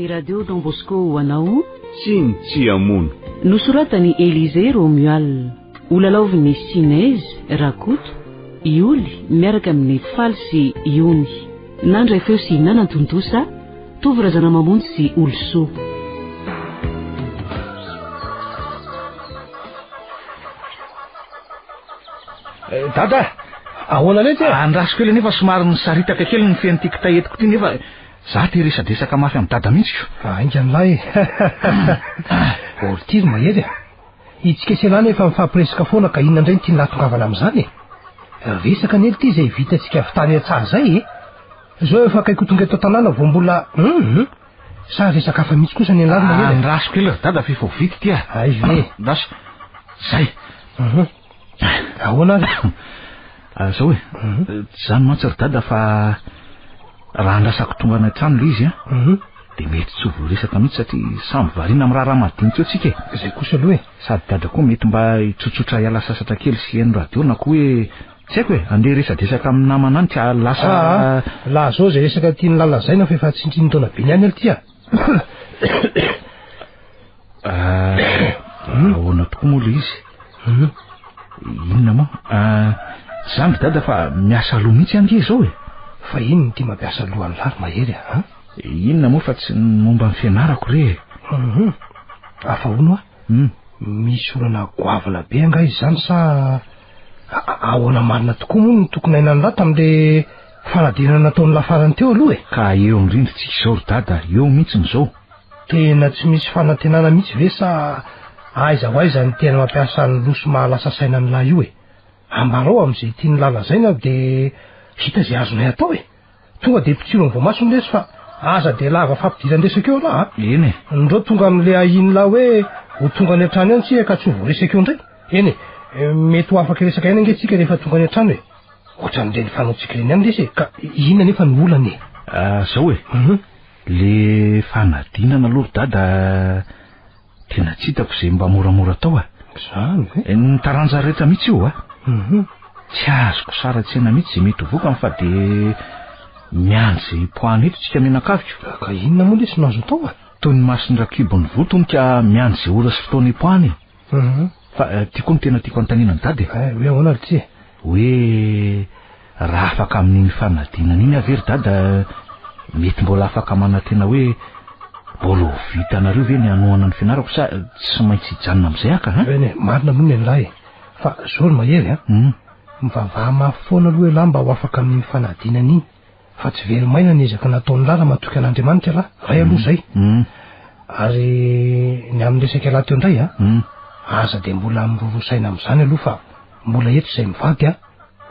Natolotry ny Radio Don Bosco ho anao. Tsy ny tsy hamono. Nosoratan'i Elysée Romuald. Holalaovin'i Sinez, Rakoto, Ioly miaraka amin'i Faly sy Iony. Nandray feo sy nanantontosa, Tovo Razanamamonjy sy Olosoa. Eh, dada! Ahoana letsy e? Andraso kely nefa somary nisaritaka kely ny feon'ity kitay entiko ity nefa za te resadresaka mafy amin'i dada mihitsy ko. Haingana lahy e. Ory ity ry Mahery a. Itsika sy ialahy nefa mifampiresaka foana ka inona indray no tian'i lahatongavana amin'izany e? Resaka anie ity izay vitantsika avy tany an-tsaha izay e. Izao efa akaiky ho tonga eto an-tanàna vao mbola hum Sa resaka hafa mihitsy kosa ny an'i lahy Mahery e? Andraso kely ry dada fa efa ho vita ity a. Hay ve? Andraso. Zay. Hum. Ahoana ary? Ah, zao e. Tsy izany mantsy ry dada fa raha andrasako tonga any an-trano ilay izy a, dia mety tsy ho voaresaka mihitsy satria samy variana amin'ny raharaha madinika eo tsika e. Izay kosa aloha e. Sady dada koa mety mba hitsotsotra hiala sasatra kely sy hihaino radio na koa hoe tsy haiko e, andeha hiresadresaka amin'ny namana any ka lasa. Aa, lazao izay resaka tian'i Lala lazaina fa efa tsindrin-taona be ny any aloha ity a. Ah, ahoana tokoa moa ilay izy? Hmm. Inona moa? Ah, zany ry dada fa miasa loha mihitsy ange izao e. Fa inona ity mampiasa loha an'lah ry Mahery a? Inona moa fa tsy ny momba ny fianarako re e. Mhm. Afa hono a? Hmm. Misy olana goavana be angaha izany sa ahoana marina tokoa moa no tokony hainan'lah tamin'le fanadinana nataon'lah farany teo aloha e? Ka eo indrindra tsika izao ry dada, eo mihitsy izao. Tena tsy misy fanantenana mihitsy ve sa aiza ho aiza ny tena mampiasa ny loha sy mahalasa saina an'lah io e? Ambarao amin'izay tian'lah lazaina dia hita izay azonay atao e! Tonga dia mpitsiro ny voamasony lesy fa aza dia lava fampidiran-dresaka eo lah a! Eny e! Ndreo tonga amin'ilay ahian'lah hoe ho tonga any an-trano ihany tsika ka tsy ho voaresaka eo indray. Eny e! Mety ho afaka hiresaka ihany ange tsika rehefa tonga any an-trano e! Ohatran'ireny fanaontsika ireny ihany lesy e! Ka inona anefa no olana e? Ah, zao e! Le fanadinana aloha ry dada tena tsy hitako izay mba moramora atao a. Izany ve? Ny taranja rehetra mihitsy io a. Mhm. Tsy azoko sary an-tsaina mihitsy izay mety ho vokany fa dia miandry izay hipoahana eto tsika mianakaviko. Ka inona moa lesy no azo atao a? Toy ny mason-dRakibo ny voa tony ka miandry izay ora sy fotoana hipoahana e. Mhm. Fa ty koa no tena tiako anontaniana an'i dada e. Eh, hoe ahoana ry ty? Hoe raha afaka amin'iny fanadinana iny aho ve ry dada mety mbola afaka manantena hoe mbola ho vitanareo ve ny hanohana ny fianarako sa tsy maintsy hijanona amin'izay aho ka an? Eny e, marina aloha ny an'lahy e. Fa zao ry Mahery a. Hmm. Mivavaha mafy foana aloha ialahy mba ho afaka amin'iny fanadinana iny. Fa tsy very maina ny ezaka nataon'lah raha matoky an'Andriamanitra ialahy. Ray aloha izay. Hmm. Ary ny amin'ny resaka ialahy teo indray a. Hmm. Aza dia mbola miroro saina amin'izany aloha fa mbola eto izay mivady a.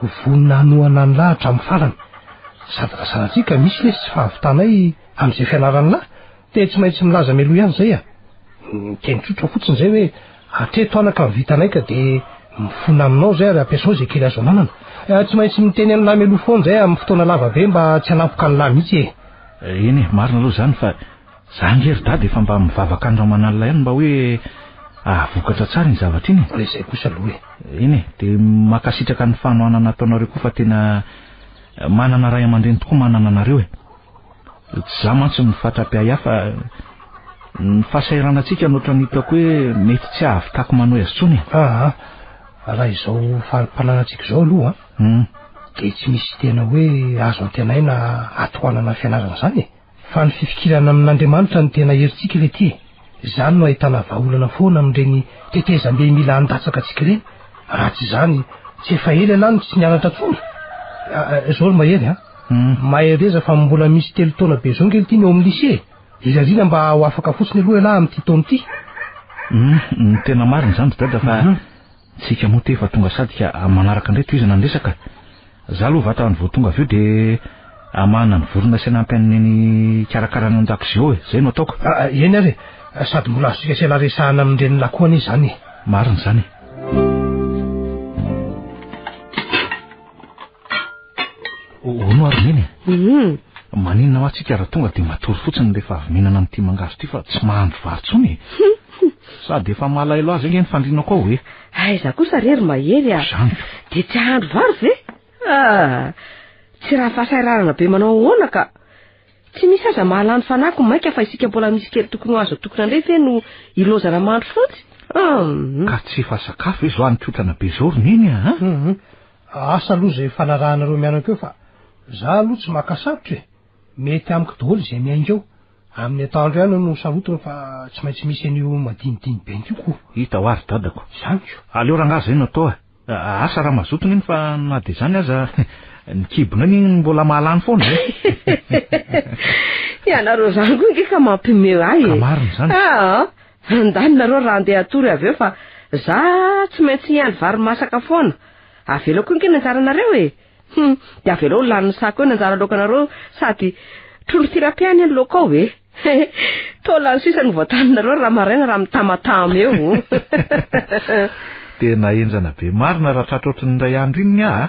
Ho vonona hanohana an'lah hatramin'ny farany. Sady raha sanatria ka misy lesy tsy fahavitanay amin'izay fianaran'lah dia tsy maintsy milaza mialoha ihany izay a. Miteny tsotra fotsiny izay hoe hatreto anaka ny vitanay ka dia mifona aminao izay ary ampiasao izay kely azo ananana. Eh, tsy maintsy miteny an'lah mialoha foana izay amin'ny fotoana lava be mba tsy hanampoka an'lah mihitsy e. Eny e, marina aloha izany fa za ange ry dada efa mba mivavaka andro aman'alina ihany mba hoe ahavokatra tsara iny zavatra iny e. Izay kosa aloha e. Eny e, dia mankasitraka ny fanohanana ataonareo koa fa tena manana ray aman-dreny tokoa manana anareo e. Tsy za mantsy no fatra-piahiahy fa ny fahasahiranantsika no ohatran'ny hitako hoe mety tsy hahavitako manohy azy intsony e. Aa, raha izao fari-pananantsika izao aloha an, dia tsy misy tena hoe azo antenaina hatohanana fianarana izany e. Fa ny fifikirana amin'Andriamanitra no tena herintsika re ty e. Izany no ahitana vahaolana foana amin'ireny tetezambe mila handatsaka antsika ireny. Raha tsy izany, tsy efa ela ialahy no tsy nianatra intsony. Izao ry Mahery an. Mahereza fa mbola misy telo taona be zao nge ity ny eo amin'ny lycée e. Irariana mba ho afaka fotsiny aloha ialahy amin'ity taona ity. Hum, ny tena marina izany ry dada fa tsika moa te efa tonga sady ka manaraka indray tohizana ny resaka. Za aloha vatany vao tonga avy eo dia hamahana ny vorona sy hanampy an'i neny hikarakara ny an-dakozia ao e, zay no ataoko. Ah, eny ary e, sady mbola azontsika sy ialahy resahana amin-drenin'lah koa anie izany e. Marina izany e. Hono ary neny e. Mhm. Maninona hoa tsika raha tonga dia matory fotsiny rehefa avy mihinana an'ity mangahazo ity fa tsy mahandro vary intsony e. Sady efa malahelo azy ange ny fandrianako ao e. Aiza kosa re ry Mahery a. Izany ka. Dia tsy hahandro vary ve? Ah, tsy raha fahasahiranana be manao ahoana ka. Tsy misy aza mahalany fanahy ko mainka fa isika mbola misy kely tokony ho azo atokona indray ve no ilaozana mandry fotsy? Hum. Ka tsy efa sakafo ve izao hanin-kotrana be izao ry Neny a? Hum. Asa aloha izay ifanarahanareo mianaka eo fa za aloha tsy maka sarotra e! Mety amiko daholo izay miainga eo. Amin'ny atoandro ihany no sarotiny fa tsy maintsy misy an'io madinidiny be io ko. Hita ho ary dadako. Izany ko. Aleo rangaha izay no atao e. Asa raha mazoto neny fa na dia izany aza ny kibonay anie mbola mahalany foana e. Ianareo izany koa ange ka mampiomehy ahy e. Ka marina izany. Aa, andany nareo raha andeha hatory avy eo fa za tsy maintsy hiandry vary masaka foana. Avelao koa ange ny anjaranareo e. Hum, dia avelao ho lanin'ny saka eo ny anjara laokanareo sady trondro tilapia anie ny laoka ao e. Taolany sisa no voataninareo raha maraina raha mitamatama eo. Tena henjana be marina raha tratra ohatran'ny indray andro iny ny ahy a.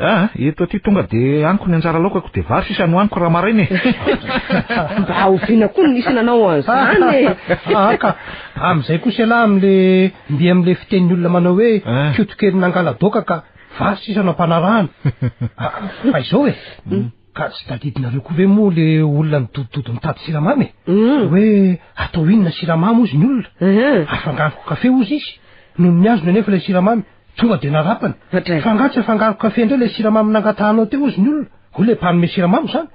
Ah, eto aty tonga dia haniko ny anjara laokako dia vary sisa no haniko raha maraina e. Mba oviana koa no nisy nanao an'izany e. Ah, ka amin'izay kosa ialahy amin'le mby amin'le fitenin'ny olona manao hoe Eh. koto kely nangala-doaka ka vary sisa no ampanarahana. Ah, fa izao e. Ka tsy tadidinareo koa ve moa le olona nidodododo nitady siramamy e? Hoe atao inona siramamy hozy ny olona? Afangaroko kafe hozy izy. Nony nihazona anefa ilay siramamy, tonga dia narapany. Fa angaha tsy afangaroko kafe indray ilay siramamy nangatahanao teo hozy ny olona? Hoy ilay mpanome siramamy izany.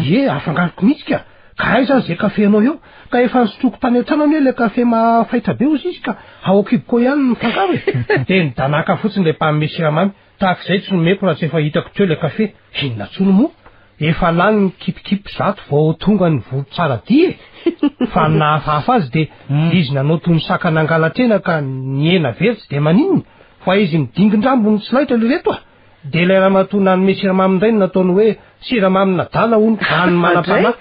Ie, afangaroko mihitsy ka. Ka aiza ary izay kafe anao eo? Ka efa nisotroako tany an-trano anie ilay kafe mafaitra be hozy izy ka ao an-kiboko ao ihany no mifangaro e. Dia nidanàka fotsiny ilay mpanome siramamy. Tahaka izay tsy nomeko raha tsy efa hitako teo ilay kafe. Inona tsony moa? Efa lany ny kipikipy zato vao tonga ny voro-tsaradia e! Fa ny nahafahafa azy dia izy nanao toy ny saka nangala-trena ka ny hena very tsy dia maninona fa izy midingin-drambo no tsy laitra ry reto a! Dia ilay ramatoa nanome siramamy indray no nataony hoe Siramamin'adala hono any manam-panahy.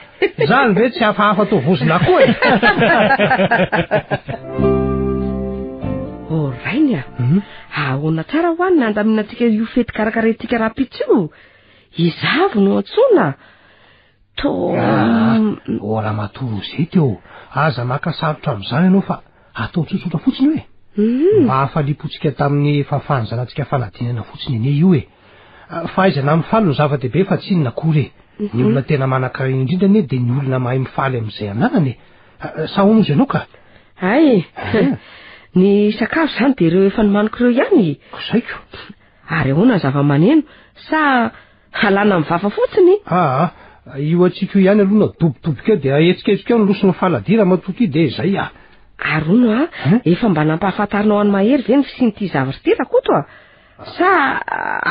Zany ve tsy hafahafa toa vozon'akoho e? Oh rainy a! Ahoana tsara hoa ny nandaminantsika io fety karakaraintsika rahampitso io? Iza avy no antsoina? Toa. Ah, oh ramatoa Rosette ô, aza maka sarotra amin'izany ianao fa atao tsotsotra fotsiny io e. Mba hafaliam-pontsika tamin'ny fahafahan'ny zanatsika fanadinana fotsiny anie io e. Fahaizana mifaly no zava-dehibe fa tsy inona akory e. Ny olona tena manan-karena indrindra anie dia ny olona mahay mifaly amin'izay ananany e. Sa hono izy ianao ka? Hay! Ny sakafo izany dia ireo efa nomaniko ireo ihany e. Kosaiko. Ary ahoana ny zava-maneno? Sa halana amin'ny vava fotsiny? Aa, io antsika io ihany aloha no adobodoboko eo dia ahetsiketsika eo ny loson'ny faladia ramatoa ity dia izay ah. Ary hono a, efa mba nampahafantarinao an'i Mahery ve ny fisian'ity zavatra ity Rakoto a? Sa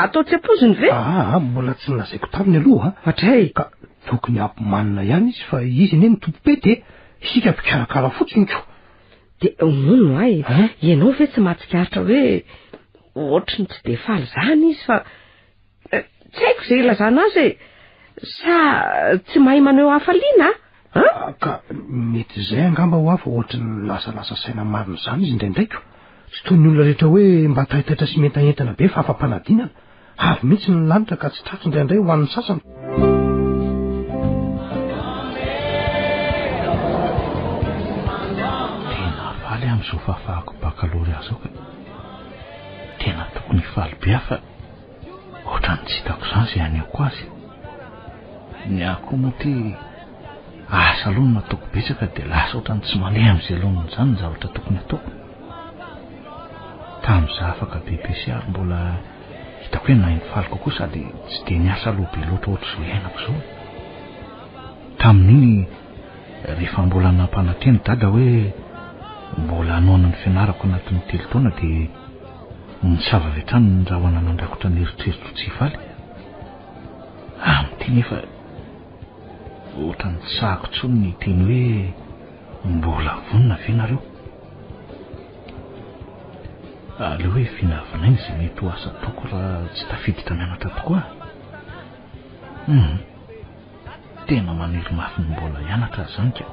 atao tsy ampoiziny ve? Aa, mbola tsy nolazaiko taminy aloha. Ohatray. Ka tokony hampimanina ihany izy fa izy anie no tompom-pety e. Isika mpikarakara fotsiny ko. Dia hono ahy, ianao ve tsy mahatsikaritra hoe ohatry ny tsy dia faly izany izy fa tsy haiko izay ilazana azy e. Sa tsy mahay maneho hafaliana? An? Ka mety izay angamba hoa fa ohatry ny lasalasa saina marina izany izy indraindray ko. Tsy toy ny olona rehetra hoe mba taitaitra sy mientanentana be fa afa-panadinana. Avy mihitsy ny lanitra ka tsy tratry indraindray ho an'ny sasany. Tena faly aho amin'izao fahafahako bakalorea izao ka. Tena tokony hifaly be aho fa Ohatran'ny tsy hitako izany izay hanehoako azy. Ny ahy koa moa ity asa aloha no nataoko betsaka dia lasa ohatran'ny tsy mandeha amin'izay laoniny izany ny zavatra tokony hataoko. Tamin'izaho afaka BEPC ary mbola hitako hoe nahay nifaly kokoa sady tsy dia niasa aloha be loatra ohatr'izao iainako izao. Tamin'iny rehefa mbola nampanantena dada hoe mbola hanohana ny fianarako anatin'ny telo taona dia Nisava avy hatrany ny rahona nandrakotra ny eritreritro tsy hifaly. Amin'ity nefa ohatran'ny tsy sahako intsony ny hiteny hoe mbola vonona ve nareo? Aleo hoe vinavinaina izay mety ho asa ataoko raha tsy tafiditra mianatra tokoa. Hum. Tena maniry mafy ny mbola hianatra aho izany ka.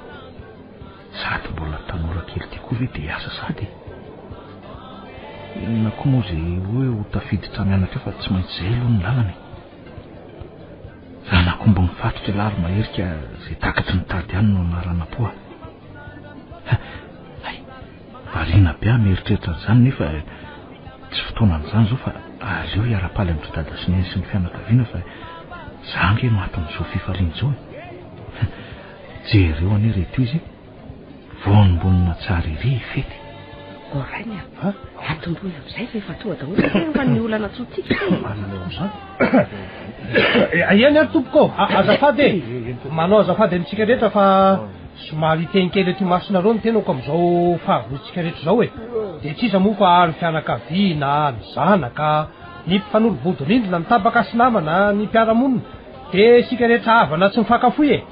Sady mbola tanora kely ity koa ve dia hiasa sahady e? Inona koa moa izay hoe ho tafiditra mianatra eo fa tsy maintsy izay aloha ny lalana e. Zanak'omby mifatotra ialahy ry Mahery ka izay takatry ny tady ihany no anaranam-po a. Hay, variana be aho mieritreritra an'izany nefa tsy fotoanan'izany izao fa aleo hiara-paly amin-dry dada sy neny sy ny fianakaviana fa izaho ange no aton'izao fifaliana izao e. Jereo anie reto izy e! Vonombonona tsara ery i Fety. Ô Rainy a! Atombohy amin'izay fa efa tonga daholo ve fa ny olana antsointsika e! Marina tokoa izany. Eny ary tompoko ô! Azafady e! Manao azafady amintsika rehetra fa somary hiteny kely eto imasonareo ny tenako amin'izao fahavoizantsika rehetra izao e! Dia tsy iza moa fa ny fianakaviana, ny zanaka, ny mpifanolo-bodirindrina, ny tapaka sy namana, ny mpiara-monina. Dia isika rehetra havana tsy mifankafoy e!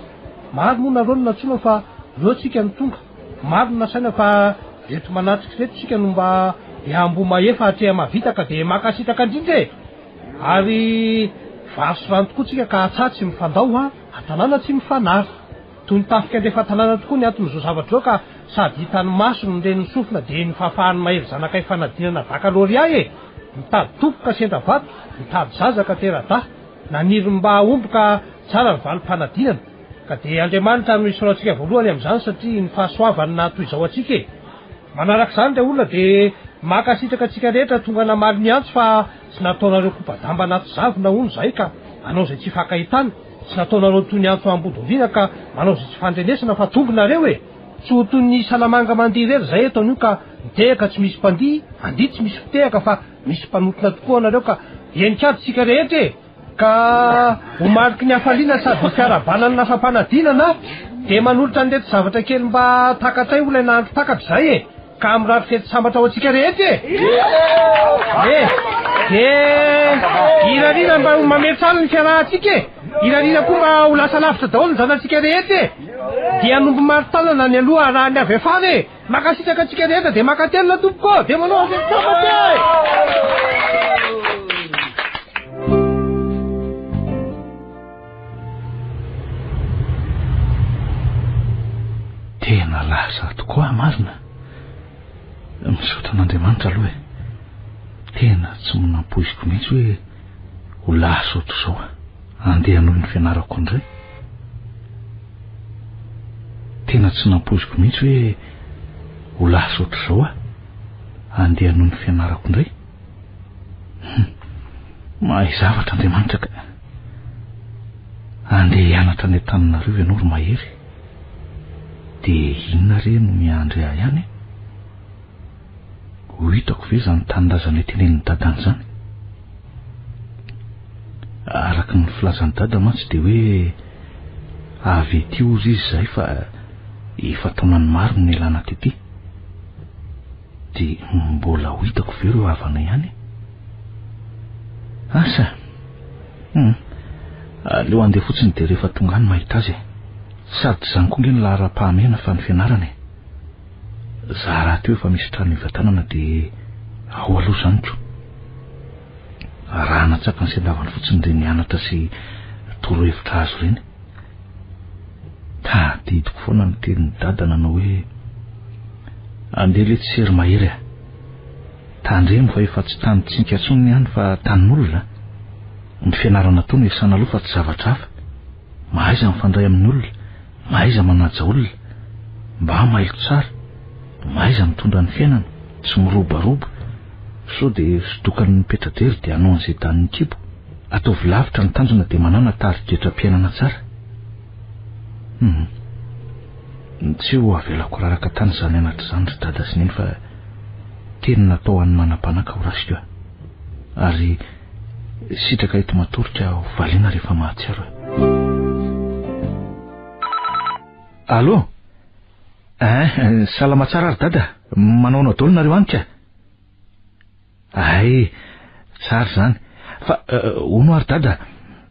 Maro moa nareo no nantsoina fa reo tsika no tonga. Maro no nasaina fa reto manatrika reto tsika no mba hiamboho mahefa hatreha mahavita ka dia mankasitraka indrindra e! Ary vary sy rano tokoa tsika ka atsaha tsy mifandao a, atanàna tsy mifanary. Toy ny tafika andrefa tanàna tokoa ny anton'izao zavatra izao ka sady hitan'ny maso no ren'ny sofina dia ny fahafahan'ny mahery zanakay fanadinana bakalorea e! Mitady tompo ka sendra vato, mitady zaza ka tera-dahy. Naniry ny mba hahomby ka tsara ny valim-panadinana. Ka dia Andriamanitra no isaorantsika voalohany amin'izany satria ny fahasoavany naha toy izao antsika e! Manaraka izany ry olona dia mankasitraka antsika rehetra tonga namaly ny antso fa tsy nataonareo kopa-damba anaty zavona hono izahay ka manao izay tsy ifankahitana, tsy nataonareo toy ny antso ambodimbiana ka manao izay tsy fandrenesana fa tonga nareo e! Tsy ho toy ny salamanga mandihy irery izahay eto anio ka mitehaka tsy misy mpandihy, mandihy tsy misy fitehaka fa Misy mpanotrona tokoa anareo ka henik'ady isika rehetra e! Ka ho mariky ny hafaliana sady ho fiarahabana ny lasam-panadinana dia manolotra an'ireto zavatra kely mba takatray ho ilay nahandro takatra izay e! Ka mirary fety sambatra ho antsika rehetra e! E! Dia irariana mba ho mametralo ny fiarahantsika e! Irariana koa mba ho lasa lavitra daholo ny zanatsika rehetra e! Dia hanombo mari-tanana ny aloha raha ny avy afara e! Mankasitraka antsika rehetra dia mankatelina tompoko ô! Dia manao avy sambatra e! Tena lasa tokoa marina. Misaotra an'Andriamanitra aloha e. Tena tsy nampoiziko mihitsy hoe ho lasa ohatr'izao. Andeha hanohy ny fianarako indray. Tena tsy nampoiziko mihitsy hoe ho lasa ohatr'izao aho. Andeha hanohy ny fianarako indray. Hum, mahay zavatra Andriamanitra ka. Andeha hianatra any Antananarivo ianao ry Mahery. Dia inona re no miandry ahy any? Ho hitako ve izany tanindrazanay tenenin'i Dada izany? Araka ny filazan'i Dada mantsy dia hoe avy ety hozy izy izahay fa efa taonany maro no nialana tety. Dia mbola ho hitako ve ireo havanay any? Asa! Hum. Aleo handeha fotsiny dia rehefa tonga any mahita azy e. Sady izany koa nge no laharam-pahamehana fa ny fianarana e. Za rahateo efa misy trano ivantanana dia ao aloha izany ko. Raha natsaka ny sendavany fotsiny ireny anatra sy torohevitra azo ireny. Tadidiko foana ny tenin'i Dada nanao hoe, Andeha letsy sery mahery a! Tandremo fa efa tsy tanin-tsinka intsony ny any fa tanin'olona. Ny fianarana atao no iasana aloha fa tsy zavatra hafa. Mahaiza mifandray amin'ny olona, mahaiza manaja olona, mba mailo tsara, mahaiza mitondra ny fiainana, tsy mirobaroba, sao dia sodokan'ny mipetra-drery dia hanao an'izay danin'ny kibo. Ataovy lavitra ny tanjona dia manàna tarigetram-piainana tsara. Hum. Tsy ho avelako raraka tany izany anatra izany ry dada sy neny fa teny natao ho an'ny manam-panahy ka ho rasiko aho. Ary Sitraka eto matory ka ho valiana rehefa mahatsiaro e. Allô? Hein, salama tsara ry dada. Manao anao daholo nareo any ka. Hay, tsara izany. Fa eh, hono ary dada,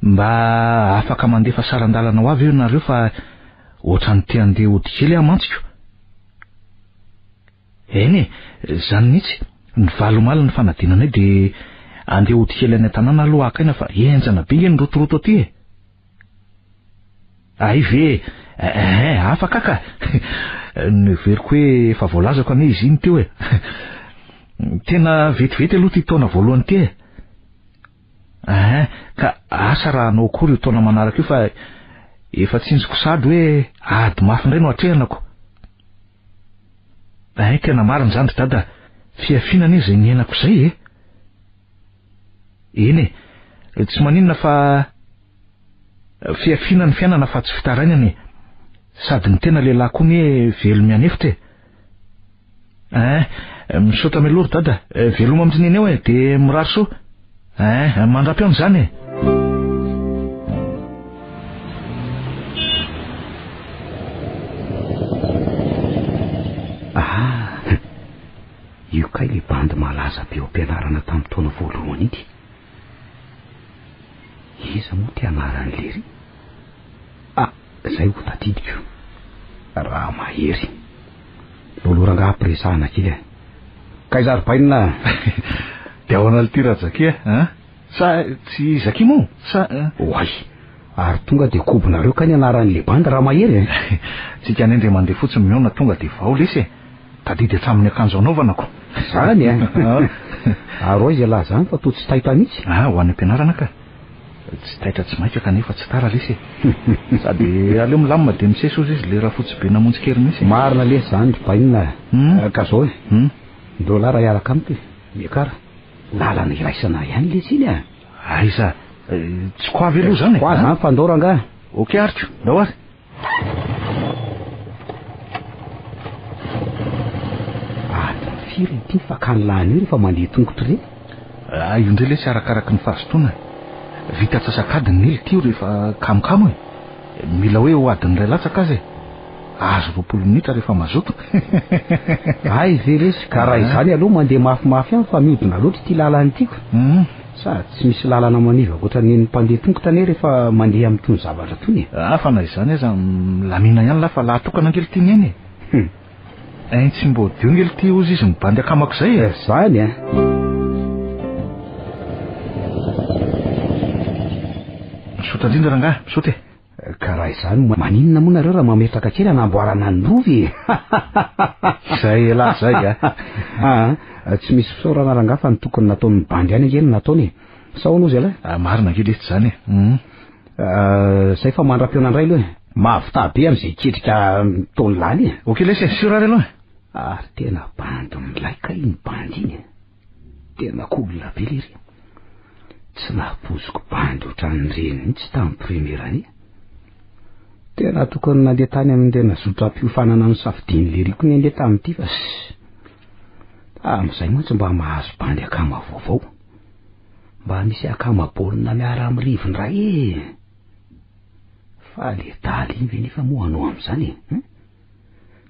mba afaka mandefa saran-dalana ho avy eo nareo fa ohatran'ny te handeha hody kely aho mantsy ko. Eny e, izany mihitsy. Nivaly omaly ny fanadinanay dia andeha hody kely any an-tanàna aloha haka aina fa henjana be nge ny rotoroto aty e. Hay ve e, eh, afaka ka. Noheveriko hoe efa voalazako anie izy iny teo e. Tena vetivety aloha ity taona voalohany ity e. Eh, ka asa raha hanao akory io taona manaraka io fa efa tsinjoko sady hoe ady mafy indray no atrehanako. Ein, tena marina izany ry dada, fihafiana anie izay niainako izay e! Eny e, tsy maninona fa fihafiana ny fiainana fa tsy fitarainana e! Sady ny tena lehilahy koa anie velo-mianefitra e. Eh, misaotra mialoha ry dada. Eh, veloma amin-dry neny eo e, dia mirary soa. Eh, mandra-pihaona izany e. Ah, io kay le bandy malaza be ao am-pianarana tamin'ny taona voalohany iny. Iza moa ty anaran'i lery? Ah, zay ho tadidiko. Ramahery. Lolo rangaha ampiresahana kely e. Kaiza ry bainina? Dia ahoana l'ty Rajaky e? Hein? Sa tsy Zaky moa? Sa Oay! Ary tonga dia kobonareo kay ny anaran'le bandy Ramahery e? Tsika anie ndre mandeha fotsiny mihaona tonga dia vao lesy e. Tadidy hatramin'ny akanjo anaovana ko. Zany e! Ary aiza ialahy zany fa toa tsy taitra mihitsy? Ah, ho any am-pianarana ka. Tsy taitra tsy maika kanefa tsy tara lesy e. Sady aleo milamina dia misesy hozy izy le rafotsy be namonjy kermesy e. Marina lesy zany ry bainina a. Ka zao e. Ndao lahy raha hiaraka amiko e. Miakara. Lalana iraisana ihany lesy iny a. Aiza? Tsy quoi ve aloha zany e? Tsy quoi zany fa ndao rangahy. Ok ariko, ndao ary. Adiny firy ity ny fakany lany io rehefa mandeha tongotra ireny? Ah, io indray lesy arakaraky ny fahazotoana e. Vita antsasak'adiny ny ity io rehefa kamokamo e. Mila hoe ho adiny iray latsaka aza e. Azo 20 minitra rehefa mazoto. Hay ve lesy, ka raha izany aloha mandeha mafimafy ihany fa mihodina loatra ity lalana ity ko. Sady tsy misy lalana manivy ankoatra ny an'ny mpandeha tongotra anie rehefa mandeha amin'itony zavatra itony e. Ah, fa na izany aza milamina ihany lahy fa lahy tokana ange l'ty neny e. Hum. Ein tsy mbô dio nge l'ty hozy izy mibandy akamako izay e. Zany e. Misaotra indrindra rangahy, misaotra e. Ka raha izany maninona moa nareo raha mametraka kely hanamboarana ny rova e? Izay elah izay a. Ah, tsy misy fisaorana rangahy fa ny tokony nataon'ny bandy ihany ange no nataony e. Sa ahoana ozy elah? Ah, marina ange lesy izany e. Hmm. Ah, zay fa mandra-pihaona indray aloha e. Mahavità be amin'izay ketrika taony lany e. Ok lesy e, sûr ary aloha e. Ary tena bandy milay kay iny bandy iny e. Tena cool be lery. Tsy nahapoziko bandy ohatran'ireny mihitsy tamin'ny première année. Tena tokony nandeha tany amin'ireny zotram-piofanana nosafidian'i lery koa ny andeha tamin'ity fa amin'izay mantsy mba mahazo bandy akama vaovao. Mba misy akama baolina miara-mirivy indray e. Fa le daly iny ve nefa moa hanao amin'izany e?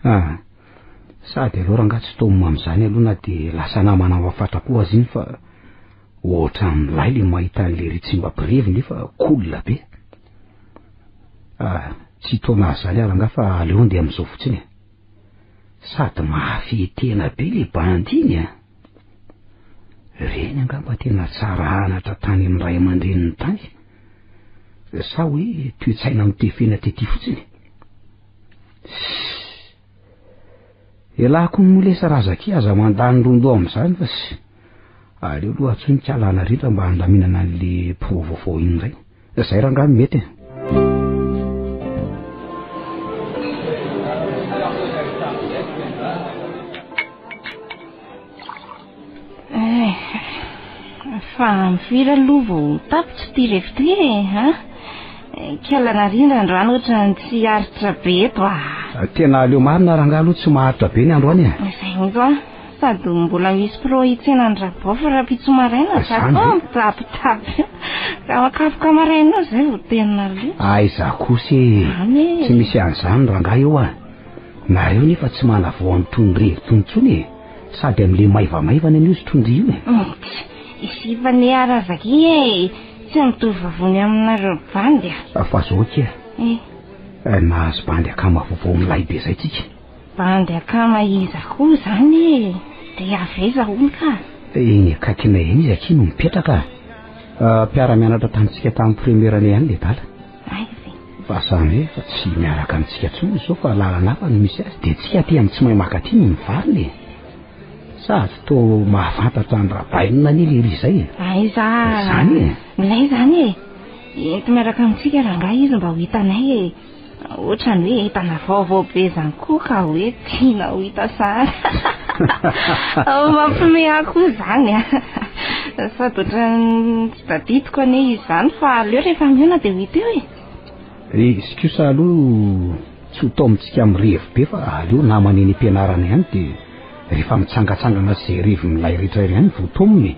Ah, sady aloha rangaha tsy toa amin'izany aloha na dia lasa namana mafatra-po aza iny fa ohatran'ny milay le mahita an'i lery tsy mba mpirevy nefa cool be. Ah, tsy taona azy izany aho rangaha fa aleo andeha amin'izao fotsiny e. Sady mahafehy tena be le bandy iny a. Ireny angamba tena tsara anatra tany amin'ny ray aman-dreniny tany. Sa hoe toe-tsaina notefena tety fotsiny? Elah koa moa lesa razaky aza mandany rondoha amin'izany fa sy aleo aloha antsoy ny kalana rehetra mba handaminana an'le pro vaovao iny indray. Zay rangahy mety e. Eh, fa amin'ny firy aloha vao tapitra ity revy ity e, an? Kala narindra androany ohatran'ny tsy aritra be eto ah. Tena aleo marina rangahy aloha tsy maharitra be ny androany e. Izay mihitsy an. Sady mbola misy pro hitsena ny Rabaofy rahampitso maraina za koa mitapitapy. Raha makafoka maraina eo izay vao tena aleo. Aiza kosa e. Zany e. Tsy misy an'izany rangahy eo ah. Nareo nefa tsy manavao an'itony revy itony intsony e. Sady amin'ilay maivamaivana anie io sotroin-dry io e. Isipa anie arazaky e. Tsy mitovy vavony aminareo bandy a. Fa zao akia. Eh. Nahazo bandy akama vaovao milay be zay tsika. Bandy akama iza koa zany e? Dia avy aiza hono ka? Eny akaikinay eny izy akia no mipetraka. Mpiara-mianatra tamintsika tamin'ny première année ihany le dala. Aiza e? Fa zany hoe efa tsy miaraka amintsika intsony izy zao fa lalana hafa no misy azy dia tsika aty amin'ny tsy mahay maka aty no mivalona e. Sady toa mahafantatra an'i Rabainina anie lery izay e. Aiza? Izany e. Milay izany e. Ento miaraka amintsika rangahy izy mba ho hitanay e. Ohatran'ny hoe entana vaovao be izany koa ka hoe tiana ho hita sahady. Mampiomehy ahy koa izany a. Sady ohatran'ny tsy tadidiko anie izy izany fa aleo rehefa mihaona dia ho hita eo e. Izy kosa aloha. Tsy ho taomintsika mirevy be fa aleo namana eny am-pianarana ihany dia rehefa mitsangatsangana sy izay revy milay rehetra ireny ihany vao taomina e.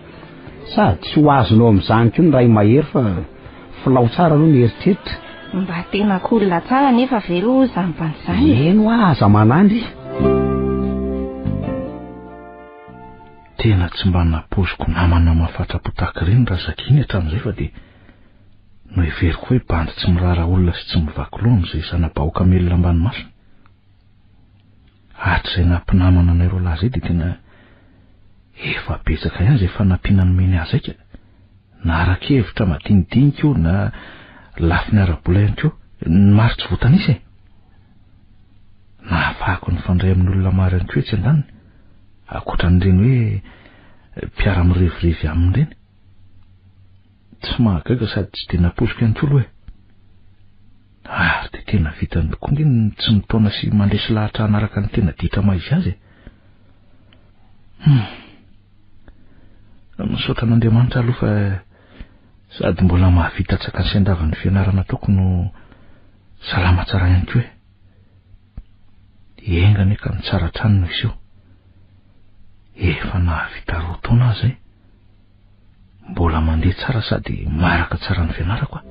Sady tsy ho azonao amin'izany koa ny ray mahery fa filao tsara aloha ny eritreritra. Mba tena cool tsara nefa ve aloha izany bandy izany e? Eny hoa aza manandry. Tena tsy mba nampoiziko namana mahafatrapo tahaka ireny Razakiny hatramin'izay fa dia noheveriko hoe bandy tsy miraharaha olona sy tsy mivaky loha amin'izay zana-bahoaka melona ambany masony. Hatrizay naha-mpinamana anay roalahy izay dia tena efa betsaka ihany izay fanampiana nomeny ahy izay ka. Na ara-kevitra madinidinika io na lafiny ara-bola ihany koa. Ny maro tsy voatanisa e. Nahafahako nifandray amin'ny olona maro ihany koa etsy andaniny, ankoatra an'ireny hoe mpiara-mirevirevy aminy ireny. Tsy mahagaga sady tsy dia nampoiziko ihany koa aloha e. Ary dia tena vitany tokoa ange ny tsy mitaona sy mandresy lahatra hanaraka ny tena ditra maha izy azy e. Hum. Misaotra an'Andriamanitra aloha fa sady mbola mahavita tsakany sy andavany ny fianarana ataoko no salama tsara ihany koa e. Enga anie ka ny tsara hatrany no hiseho. Efa nahavita roa taona aho izay. Mbola mandeha tsara sady maharaka tsara ny fianarako aho.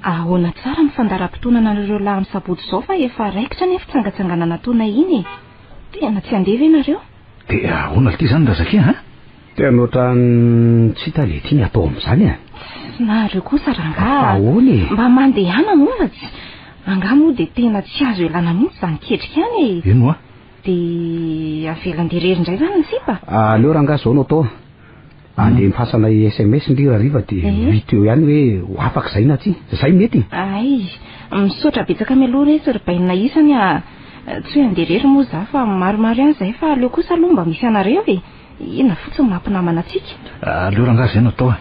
Ahoana tsara ny fandaharam-potoanana anareo lahy amin'ny sabotsy izao fa efa raikitra anie fitsangatsanganana ataonay iny e! Tena tsy handeha ve nareo? Dia ahoana ity izany Razaki a? Tena ohatran'ny tsy hita le tiany atao amin'izany e. Nareo kosa rangaha. Fa ahoana e? Mba mandehana moa fa tsy angaha moa dia tena tsy azo ialana mihitsy izany ketrika any e. Eny hoa. Dia avela andeha irery indray izany ny sipa? Aleo rangaha izao no atao. Andeha mifasana SMS ndry hariva dia ho hita eo ihany hoe ho afaka izay na tsia. Izay mety? Hay, misaotra betsaka mialoha re ry bainina isany a. Tsy hoe andeha irery moa izaho fa maromaro ihany izahay fa aleo kosa aloha mba misy anareo e. Inona fotsiny no mampinamana antsika? Aleo rangaha izay no atao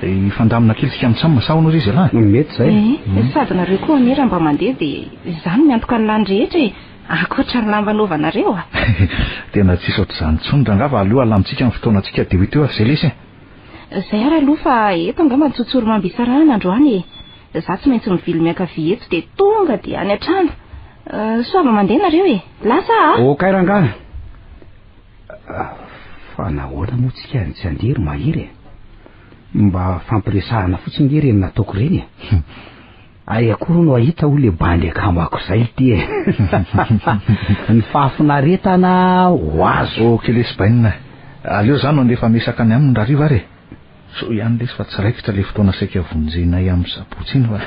e. Hifandamina kely tsika mitsam sa hono ry izy ialahy? Mety izay. Eh, sady nareo koa anie raha mba mandeha dia izaho no miantoka ny lany rehetra e. Ankoatra ny lamba anaovanareo a. Tena tsisy ohatr'izany intsony rangaha fa aleo alamintsika ny fotoanantsika dia ho hita eo ary izay lesy e. Izay ary aloha fa eto angamba ny tsotsorimamby hisarahana androany e. Izaho tsy maintsy mivily miankavia eto dia tonga dia any an-trano. Soava mandeha nareo e. Lasa a! Okay rangaha. Fa nahoana moa tsika no tsy handeha ry Mahery e? Mba fampiresahana fotsiny nge ireny nataoko ireny e. Ay akory no hahita ho le bandy akamako izay ity e. Ny fahafinaretana ho azo. Ok lesy bainina. Aleo za no handefa mesaka any aminy rahariva ary e. Soa ihany lesy fa tsy raikitra le fotoana saika vonjenay amin'ny sabotsy iny fa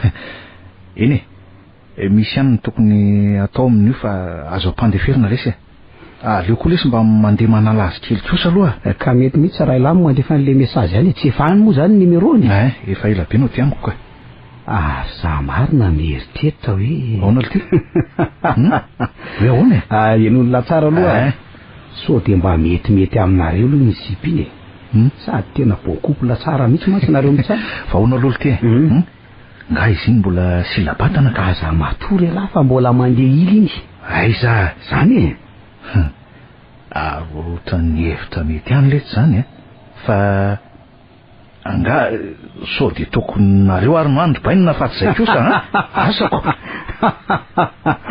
eny e. Misy ihany ny tokony atao amin'io fa azo ampandeferina lesy e. Aleo koa lesy mba mandeha manala azy kely kosa aloha. Ka mety mihitsy raha ialahy no mandefa an'ilay message any e, tsy efa any moa izany ny numéro-ny? Ein, efa ela be no aty amiko ka. Ary za marina mieritreritra hoe. Ahoana lty? Hum? Hoe ahoana e? Ah, henoin'lah tsara aloha. Ein. Sao dia mba metimety aminareo aloha iny sipa iny e. Hum? Sady tena beau couple tsara mihitsy mantsy nareo mitsam. Fa ahoana aloha lty e? Hum? Nga izy iny mbola sila-batana ka. Aza matory ialahy fa mbola mandeha ila iny. Aiza? Zany e! Hum. Ary ohatran'ny hevitra mety ihany letsy zany a. Fa angaha sao dia tokony nareo ary no any ry bainina fa tsy izay kosa an! Asako!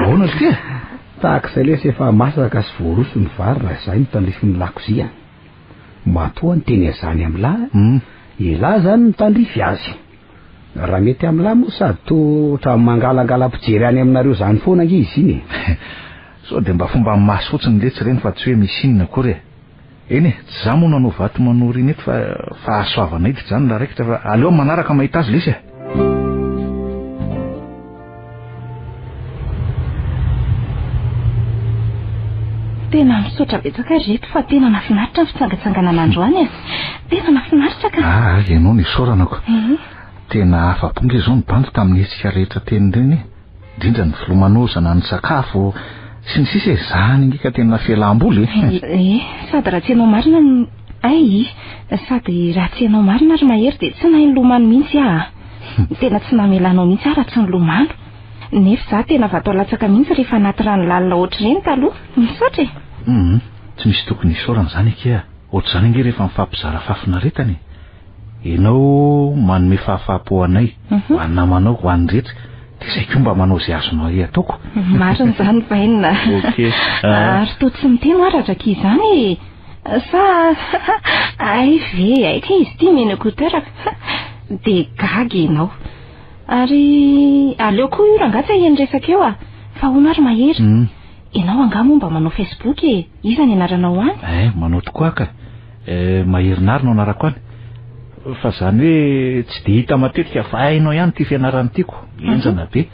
Ahoana ry ty e? Tahaka izay lesy efa masaka sy voaroso ny vary raha izahay no tandrify ny lakozia. Matoa niteny an'izany amin'lah, elah zany no tandrify azy. Raha mety amin'lah moa sady toa ohatran'ny mangalangala-pijery any aminareo izany foana ange izy iny e. Sao dia mba fomba maso fotsiny letsy ireny fa tsy hoe misy inona akory e. Eny e, tsy za moa no hanao vato manoro iny eto fa fahasoavana hiditra izany raha raikitra fa aleo amin'ny manaraka mahita azy lesy e. Tena misaotra betsaka ry reto fa tena nahafinaritra ny fitsangatsanganana androany e. Tena nahafinaritra ka. Ah, ianao no isaorana ko. Tena afa-po nge izao ny bandy tamin'ny hetsika rehetra teny ireny e. Indrindra ny filomanosana, ny sakafo, sy ny sisa e. Izany nge ka tena fialam-boly e. Eh, sady raha tsy ianao marina no... Ay, sady raha tsy ianao marina ry Mahery dia tsy nahay nilomano mihitsy aho a. Tena tsy namelanao mihitsy aho raha tsy nilomano. Nefa izaho tena vato alatsaka mihitsy rehefa anaty rano lalina ohatr'ireny taloha. Misaotra e! Hum, tsy misy tokony hisaorana izany akia. Ohatr'izany ange rehefa mifampizara fahafinaretana e. Ianao manome fahafaham-po anay, ho an'ny namanao, ho an'ny rehetra, dia izay koa mba manao izay azonao ataoko. Marina izany Bainina. Ok. Ary toa tsy miteny hoa Radraky izany e. Sa hay ve, hay kay izy ity mihaino écouteur ka. Dia gaga ianao. Ary aleo koa io rangahy tsy haheno resaka eo a. Fa hono ary Mahery, ianao angaha moa mba manao Facebook e? Iza ny anaranao any? Eh, manao tokoa aho ka. Eh, Maherinary no anarako any. Fa izany hoe tsy dia hita matetika fa hainao ihany ity fianarana ity ko. Henjana be.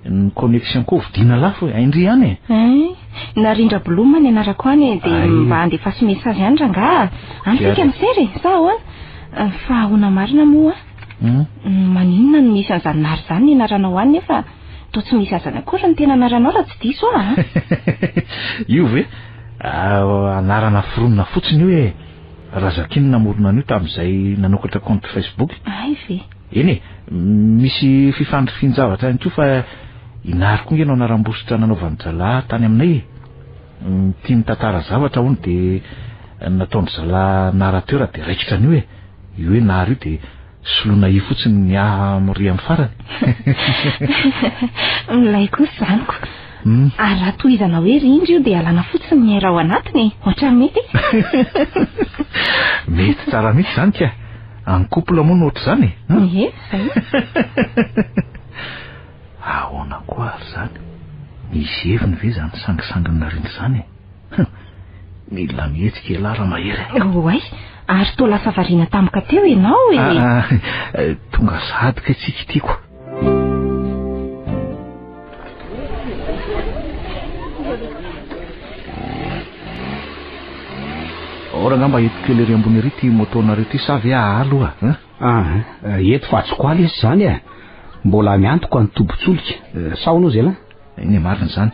Ny connexion koa vidiana lafo e. Hain-dry ihany e. Hein, Narindra Bloom ny anarako any e, dia mba andefaso message any rangaha. Any tsika misera e, sa ahoana? Fa ahoana marina moa? Maninona no misy an'izany Nary izany ny anaranao any nefa toa tsy misy azany akory ny tena anaranao raha tsy diso aho a. Io ve? Anarana foronina fotsiny io e. Razakiny namorona an'io tamin'izay nanokatra compte Facebook. Hay ve? Eny e, misy fifandrifian-javatra ihany koa fa i Nary koa nge no anaram-bositra nanaovan'ny zalahy tany aminay e. Tia mitantara zavatra hono dia nataon-dry zalahy narrateur dia raikitra an'io e. Io hoe Nary io dia soloina i fotsiny ny a amin'ny ry amin'ny farany. Milay kosa izany ko. Ary raha tohizana hoe rindry io dia alana fotsiny ny air ao anatiny e. Ohatran'ny mety e. Mety tsara mihitsy izany ka. En couple moa no ohatr'izany e. Ie, zay. Ahoana koa ary izany? Misy heviny ve izany sangisangin'ny rindry izany e? Hum, mila mihetsika ialahy Ramahery a. Oay, ary toa lasa variana tampoka teo ianao e. Ah, ah, tonga sahady kay tsika ity ko. Ao rangamba eto kely ery ambony ery ity moto-nareo ity sa ve aa aloha hein? Ah, eto fa tsy koa lesy izany e. Mbola miantoka ny tobin-tsolika. Sa ahoana ozy elah? Eny e, marina izany.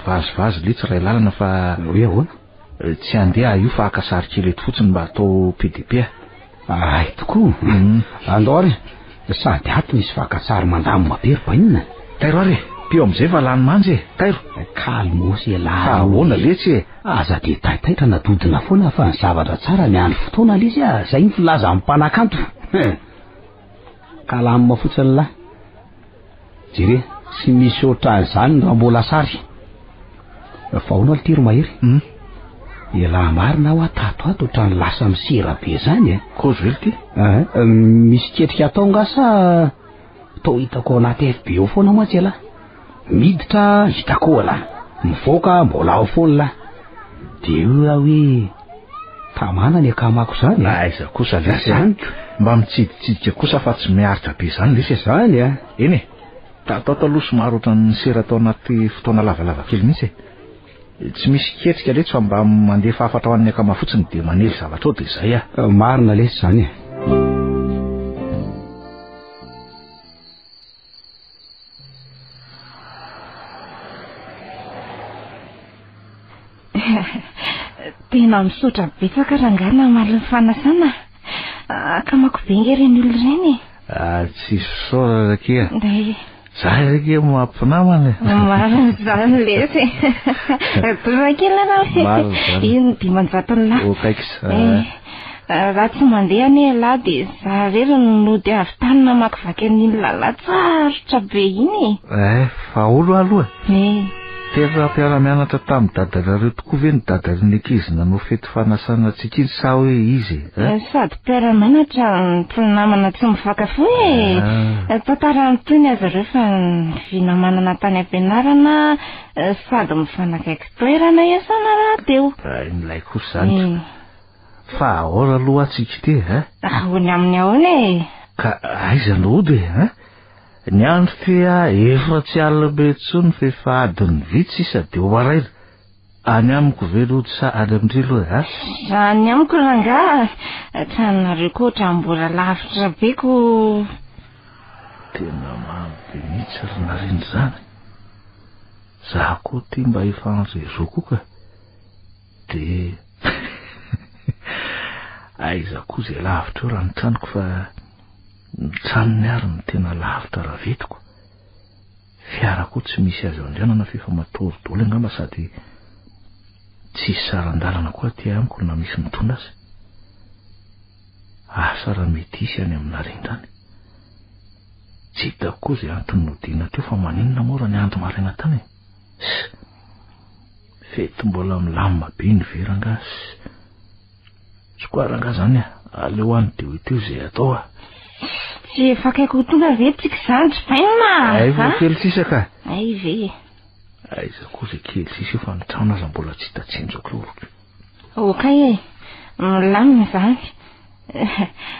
Vazivazy letsy ray lalana fa... Hoe ahoana? Tsy handeha aho io fa haka sary kely eto fotsiny mba atao PDP a. Hay tokoa. Andao ary. Sady ato misy fakan-tsary mandamina be ry bainina. Tairo ary e. Pio amin'izay fa lany manja e. Tairo. Calmos ialahy. Fa ahoana letsy e? Aza dia taitaitra na dodona foana fa ny zavatra tsara miandry fotoana lesy a. Zay ny filazan'ny mpanakanto. Calme fotsiny lahy. Jere, tsy misy ohatran'izany raha mbola sary. Fa ahoana aloha ity ry Mahery? Hmm? Ialahy marina aho tato ato ohatran'ny lasa misera be izany e. Kozy ve ity? Eh, misy ketrika atao nga sa toa hitako ao anaty FB ao foana mantsy ialahy. Miditra hitako ao ialahy, mivoaka mbola ao foana ialahy. Dia eo aho hoe tamana ny akamako izany e. Aiza kosa lesy e. Izany ko. Mba mitsiditsidika kosa fa tsy miaritra be izany lesy e. Izany e. Eny e. Tato ato aloha somary ohatran'ny nisera tao anaty fotoana lavalava kely mihitsy e. Tsy misy ketrika letsy fa mba mandefa hafatra ho an'ny akama fotsiny dia manely zavatra ao dia izay aho. Marina lesy izany e. Tena misaotra betsaka rangahy namaly ny fanasana. Akamako be nge ireny olona ireny e. Ah, tsy fisaorana akia. Ndray. Za akia mampinamana e. Marina izany lesy e. Dora kely anao. Marina izany. Io ny 500 ny lahy. Oh, kaiks. Eh, raha tsy mandeha anie ialahy dia za irery no nody avy tany namakivaky an'iny lalan-tsarotra be iny e. Eh, fa olo aloha e. Eh. Tena mpiara-mianatra tamin'ny dadanareo tokoa ve ny dadan'ny ankizy nanao fety fanasana antsika iny sa hoe izy e? Eh, sady mpiara-mianatra no mpinamana tsy mifankafoy e. Ah. Tantara mitohy ny azy ireo fa ny finamanana tany am-pianarana eh, sady mifanakaiky toerana iasana rahateo. Ay, milay kosa izany. Fa ahoana aloha tsika ity eh? Ahoana amin'ny ahoana e? Ka aiza no hody e? Hein? Ny andro ity a, efa tsy alina be intsony fa efa adiny vitsy sisa dia ho maraina. Any amiko ve no hody sa any amin-dry aloha e? Any amiko rangaha, tranonareo koa ohatran'ny mbola lavitra be ko. Tena mamy be mihitsy ry Narindra izany. Za koa ity mba efa en réseau koa ka. Dia aiza koa izay lavitra eo raha ny tranoko fa ny tranony ary no tena lavitra raha vetiko. Fiara koa tsy misy azo andehanana f'efa matory daholo angamba sady tsisy saran-dalana koa aty amiko na misy mitondra aza. Asa raha mety hisy any amin'ny Narindra any. Tsy hitako koa izay antony nodiana teo fa maninona moa raha niandry maraina tany e? Ss. Fety mbola milamina be iny ve rangaha? Ss. Tsy koa rangaha zany a, aleo any de ho hita eo izay atao a. Tsy efa akaiky ho tonga ve tsika izany ry Baina a? Ay vao kely sisa ka. Ay ve. Aiza koa izay kely sisa io fa ny trano aza mbola tsy hita tsinjoko eo ry. Okay e, milamina izany.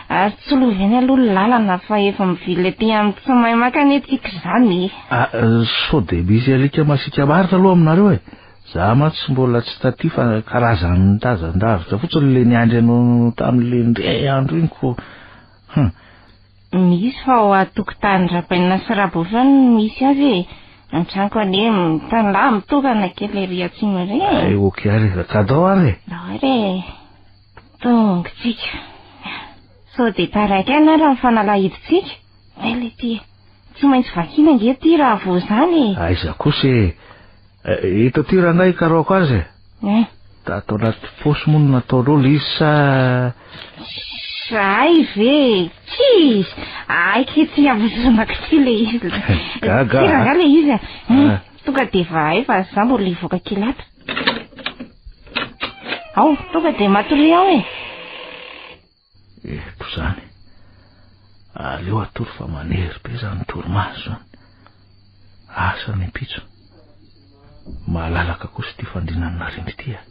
Ary tsy lovy eny aloha ny lalana fa efa mivily aty amin'ny tsy mahay maka anie tsika izany e. Ah, sao dia misy alika masiaka marina aloha aminareo e. Za mantsy mbola tsy taty fa karazan'ny nitazan-davitra fotsiny le niandry anao tamin'le indray andro iny ko hum. Misy fa ao an-tokotanin-dRabainina sy Rabofy any no misy azy e. Ny tranoko anie mitanilahy mitokana kely ery atsimo ery e. Ay ok ary, kadao ary e. Ndao ary e. Tonga tsika. Sao dia taraiky aina ary ny fanalahidintsika? Hay le ty e. Tsy maintsy vakiana ange ity raha vao izany e. Aiza kosa e. Eto aty rangahy hikarohako azy e. Eh. Tato anaty paosy moa no nataonao ilay izy sa... Hay ve? Tsia! Hay kay tsy avozonako ity ilay izy. Gaga. Tsia rangahy ilay izy a. Hmm, tonga dia efa hay fa za mbola hivoaka kely ato. Ao, tonga dia matoria ao e. Eto izany. Aleo atory fa manery be izany torimaso izany. Asa ny ampitso. Malalaka kosa ity fandriana ny narindra ity a.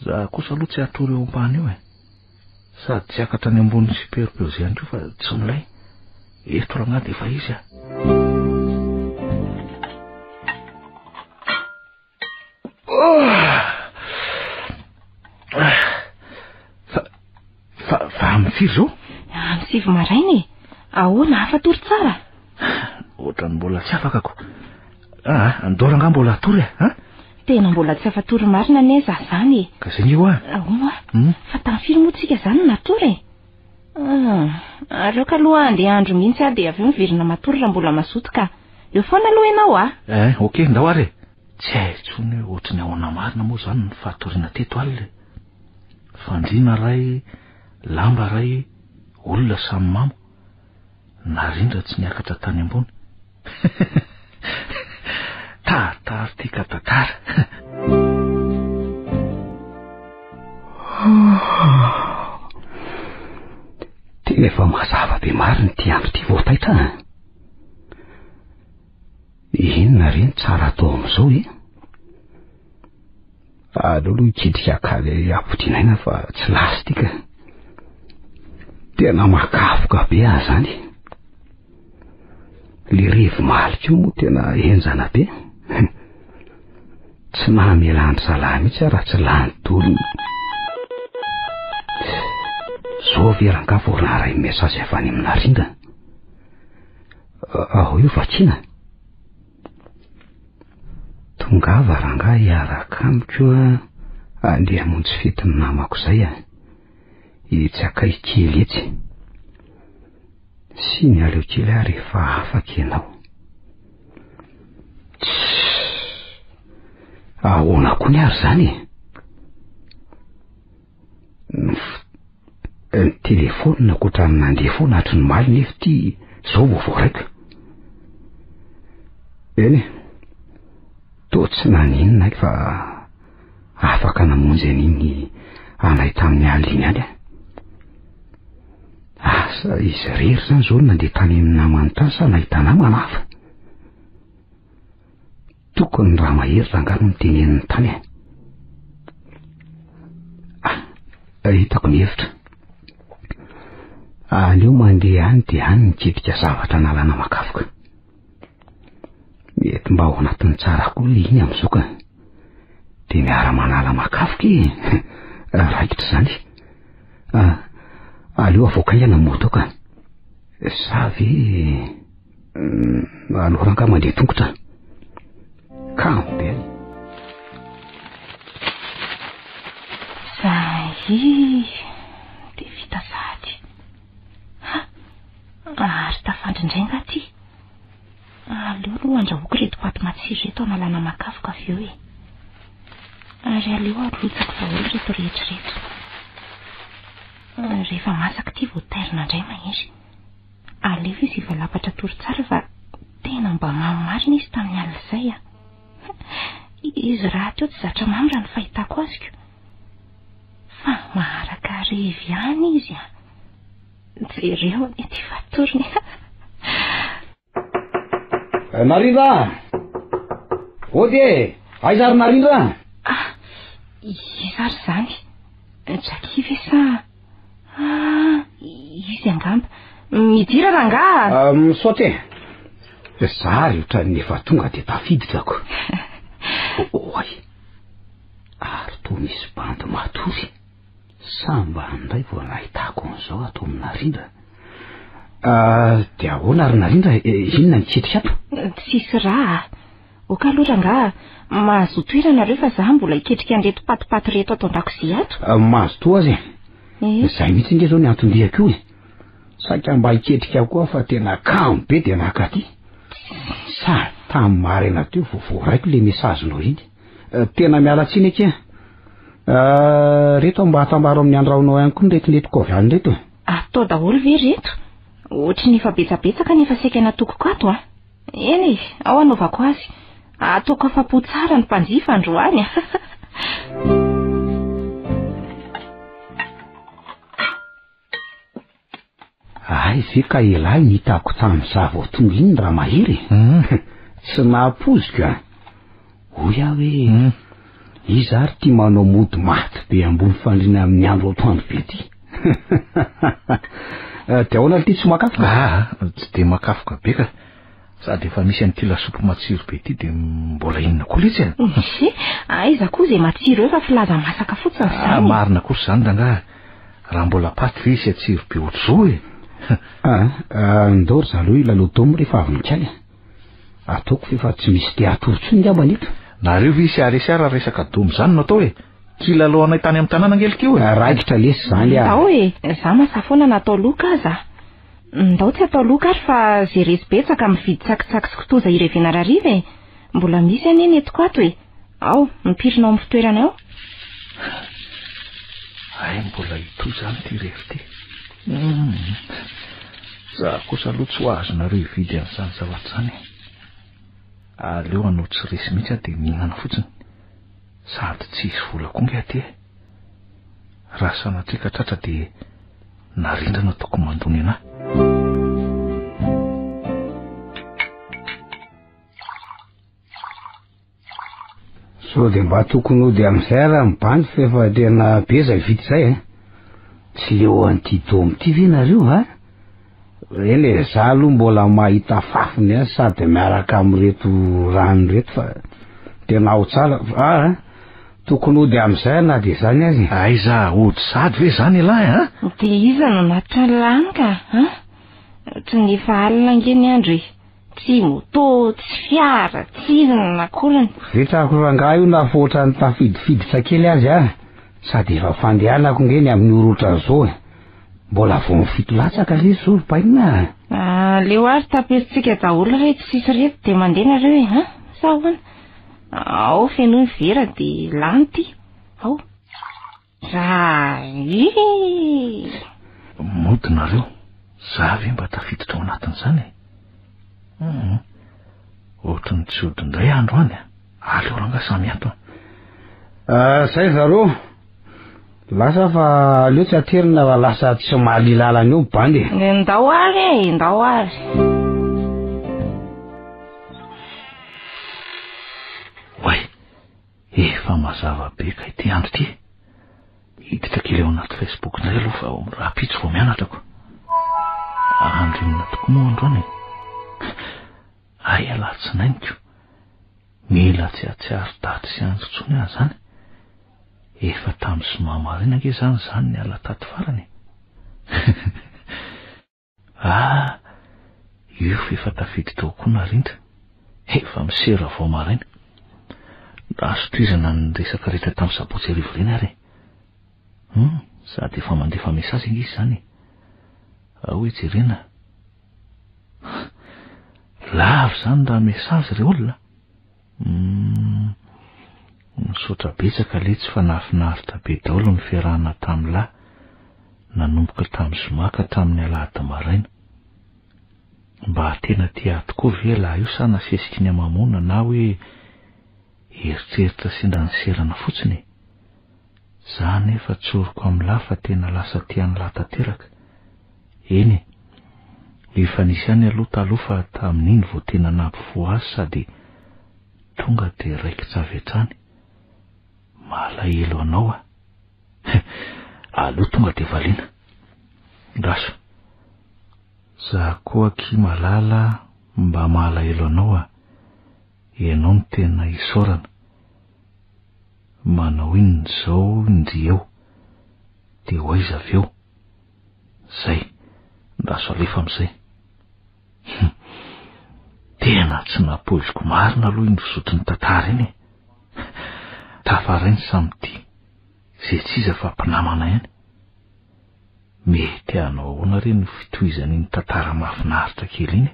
Za kosa aloha tsy hatory eo ambany eo e. Sady tsy hiakatra any ambony superposé ihany koa fa tsy milay. Eto rangahy dia efa izy a. Fa, fa, fa amin'ny firy izao? Amin'ny sivy maraina e. Ahoana, afa-tory tsara? Ohatran'ny mbola tsy afaka ko. Ah, andao rangahy mbola hatory e, an? Tena mbola tsy afa-tory marina anie za zany e. Ka zay io ah. Ahoana? Hmm? Fa tamin'ny firy moa tsika zany no natory e? Ah, aleoko aloha handeha andro mihitsy aho dia avy eo miverina matory raha mbola mazoto ka. Eo foana aloha ianao ah. Eh, ok, ndao ary e. Tsy hay intsony hoe ohatry ny ahoana marina moa izany ny fahatoriana teto alina e. Fandriana iray, lamba iray, olona samy mamo. Narindra tsy niakatra tany ambony. Taritary ity ka tantara. Tena efa mazava be marina ity andro ity vao taitra a. Inona re ny tsara atao amin'izao e? Aleo aloha hikitrika akaly hampodiana aina fa tsy lasa ity ka. Tena makafoka be aho zany. Le revy maly koa moa tena henjana be. Tsy nahamela an-dry zalahy mihitsy aho raha tsy lany tolona. Zao ve rangahy vao naharay message avy any amin'ny Narindra? Ao io vakiana. Tongava rangahy hiaraka amiko a, andeha hamonjy fetin'ny namako izay a. Etsy akaiky kely etsy. Sy ny aleo kely aho rehefa afaka ianao. Ahoana koa ny ary izany e? Ny telefaonina ohatran'ny nandeha foana hatry ny omaly nefa ity izao vao voaraiko. Eny e, toa tsy naninona ahy fa afaka namonjy an'iny anay tamin'ny alina iny ihany aho. Asa izy irery izany izao no nandeha tany amin'ny namany tany sa nahita namana hafa? Tokony Ramahery rangahy no niteneniny tany e. Ah, hitako ny hevitra. Aleo mandeha any dia any miketrika zavatra analana makafoka. Mety mba ao anatin'ny tsara koa le iny amin'izao ka. Dia miara-manala makafoka e. Raikitra izany. Ah, aleo avoaka haingana ny moto ka. Sa ve... Aleo rangahy mandeha tongotra. Kamo be any. Zay, dia vita sahady. Ha, ary tafandry indray nga ty. Aleo aloha andrahoako ireto paty matsiro ireto hanalana makafoka avy eo e. Ary aleo arotsako daholo ireto rehetra ireto. Rehefa masaka ity vao tairina indray Mahery. Aleo izy hivalapatra tory tsara fa tena mba mamo marina izy tamin'ny alina izay a. Izy rahateo tsy zatra mamy raha ny fahitako azy ko. Fa maharaka revy ihany izy a. Jereo anie ity fatoriny a. Narindra a! Ody e! Aiza ary Narindra a? Ah, iza ary izany? Jackie ve sa... Ah, izy angamba. Midira rangaha! Ah, misaotra e! Za ary ohatran'ny efa tonga dia tafiditra ko. Oay! Ary toa misy bandy matory. Sambany indray vao nahitako an'izao ato amin'i Narindra. Ah, dia ahoana ary Narindra, eh, inona ny ketrika ato? Tsisy raha. Ok aloha rangaha, mahazoa toerana nareo fa za mbola hiketrika an'ireto patipaty ireto ato an-dakozia ato. Ah, mazotoa aza e. Eh. Izay mihitsy nge zao ny anton-diako io e. Saika mba hiketrika koa fa tena kamo be dia naka aty. Sa tamin'ny maraina teo vao voaraiko le message-nao iny. Eh, tena miala tsiny akia. Eh, reto mba atambaro amin'ny andrahonao ihany koa ny reto nentiko avy any reto. Atao daholo ve reto? Ohatry ny efa betsabetsaka ny efa saika natokoko ato a. Eny e, ao anaovako azy. Ataoko afa-po tsara ny mpanjifa androany a. Hay ve ka elahy ny hitako tamin'izaho vao tonga iny Ramahery e? Hmm. Tsy nahapoiziko an! Hoy aho hoe, Hmm. iza ary ity manao mody maty be ambony fandriana amin'ny andro atoandro be ity? Eh, Dia ahoana ity tsy makafoka? Ah, tsy dia makafoka be ka. Sady efa misy an'ity lasopy matsiro be ity dia mbola inona koa letsy e? He, aiza koa izay matsiro eo fa filaza masaka fotsiny Ah, izany. marina kosa izany rangahy. Raha mbola paty ve hisy hatsiro be ohatr'izao e? Ah, ah, ndao ry zareo hilalao daomy rehefa avy mikaly. Ataoko fa efa tsy misy te hatory intsony ngambany eto. Nareo ve hisy haharesy ahy raha resaka domy izany no atao e? Kilalao anay tany amin'ny tanàna ange lky io e. Ah, Raikitra lesy izany ah. Ndao e, za masa foana natao loka aza. Ndao tsy atao loka ary fa ze resy betsaka mividy tsakitsaky sy kitoza hirevena rariva e. Mbola misy anie ny entiko ato e. Ao, mipirina ao amin'ny fitoerana ao. Hay mbola hitohy izany ity revy ity. Hmm. Za kosa aloha tsy ho azonareo hividy an'izany zavatra izany e. Aleo hanao tsy resy mihitsy aho dia mihinana fotsiny. Sady tsy hisy vola koa nge aty e. Raha sanatria ka tratra dia narindra no ataoko mandony anahy. Sao dia mba tokony hody amin'izay raha ny bandy fa efa tena be izay vita izay e. Tsy leo an'ity dômy ity ve nareo a? Eny e, za aloha mbola mahita fafiny ihany sady miaraka amin'ireto rano ireto fa tena ao tsara. Ah, tokony hody amin'izay na dia izany aza e. Aiza hody sady ve izany ialahy a? Dia iza no natitra ny lany ka, an? Tsy ny efa alina ange ny andro e. Tsy moto, tsy fiara, tsy inona akoriny. Vetrako rangahy io na fa ohatran'ny tafidifiditra kely azy ah. Sady efa fandehanako nge ny amin'ny ora ohatran'izao e. Mbola vao ny fito latsaka lesy izao ry bainina a. Aleo ary tapesintsika daholo ireto sisa ireto dia mandeha nareo e, an? Sa ahoana? Ao fenoy ny vera dia lany ity. Ao. Zay! Mody nareo, za ve mba tafiditra ao anatin'izany e? Hum, ohatry ny tsy hody indray androany a. Aleo rangahy samy ato a. Ah, zay zareo. Lasa fa aleo tsy aterina fa lasa tsy mahalila lalana eo ny bandy e. Ndao ary e, ndao ary. Oay, Efa mazava be kay ity andro ity e. Hiditra kely ao anaty Facebook indray aloha fa rahampitso vao mianatra ko. Andro inona tokoa moa androany e? Hay alatsinainy ko. Mila tsy hahatsiaro daty sy andro intsony aho izany. Efa tamin'ny zoma maraina ange izany izany niala tato farany e. Ah! Io fa efa tafiditra ao koa Narindra. Efa misera vao maraina. Azo tohizana ny resaka rehetra tamin'ny sabotsy hariva ireny ary e. Hum, sady efa mandefa message ange izy izany e. Ao hoe jerena. Lava izany raha message ry olona. Hum, misaotra betsaka letsy fa nahafinaritra be daholo ny fiarahana tamin'lah. Nanomboka tamin'ny zoma ka hatramin'ny alahady maraina. Mba tena tia ahy tokoa ve ialahy io sa nasesiky ny hamamoana na hoe eritreritra sendra niserana fotsiny e? Za anefa tsoriko amin'lah fa tena lasa tia an'lah tanteraka. Eny e, efa nisy ihany aloha taloha fa tamin'iny vao tena nampifoha azy sady tonga dia raikitra avy hatrany. Malahelo anao aho. Aleo tonga dia valiana. Andraso. Za koa akia malala mba malahelo anao a. Ianao no tena isaorana. Manao inona izao ndry eo? Dia ho aiza avy eo? Zay. Andraso alefa amin'izay. Hum. Tena tsy nampoiziko marina aloha iny fizotry ny tantara iny e. Tafaray ny samy tia. Izay tsy iza fa mpinamana ihany. Mety hanao ahoana re no fitohizan'iny tantara mahafinaritra kely iny e?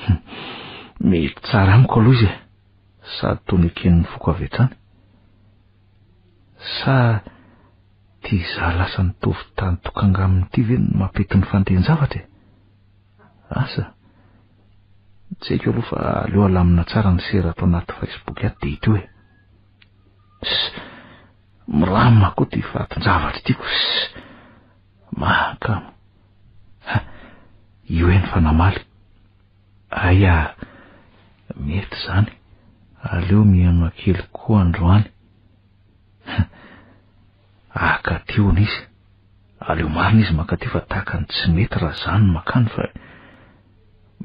Hum. Mety tsara amiko aloha izy e. Sady toa neken'ny foko avy hatrany. Sa ity izaho lasa nitovy tany tokanga aminy ity ve no mampety ny fandehan-javatra e? Asa? Tsy haiko aloha fa aleo alamina tsara ny sera ato anaty Facebook ato dia ito e. Ss, milamina koa ity fatin-javatra ity ko. Ss, mahakamo. Ha, io eny fa namaly. Aya, mety izany. Aleo mihaino kely koa androany. Akaty hono izy. Aleo marina izy mankaty fa tahaka ny tsy mety raha za no makany fa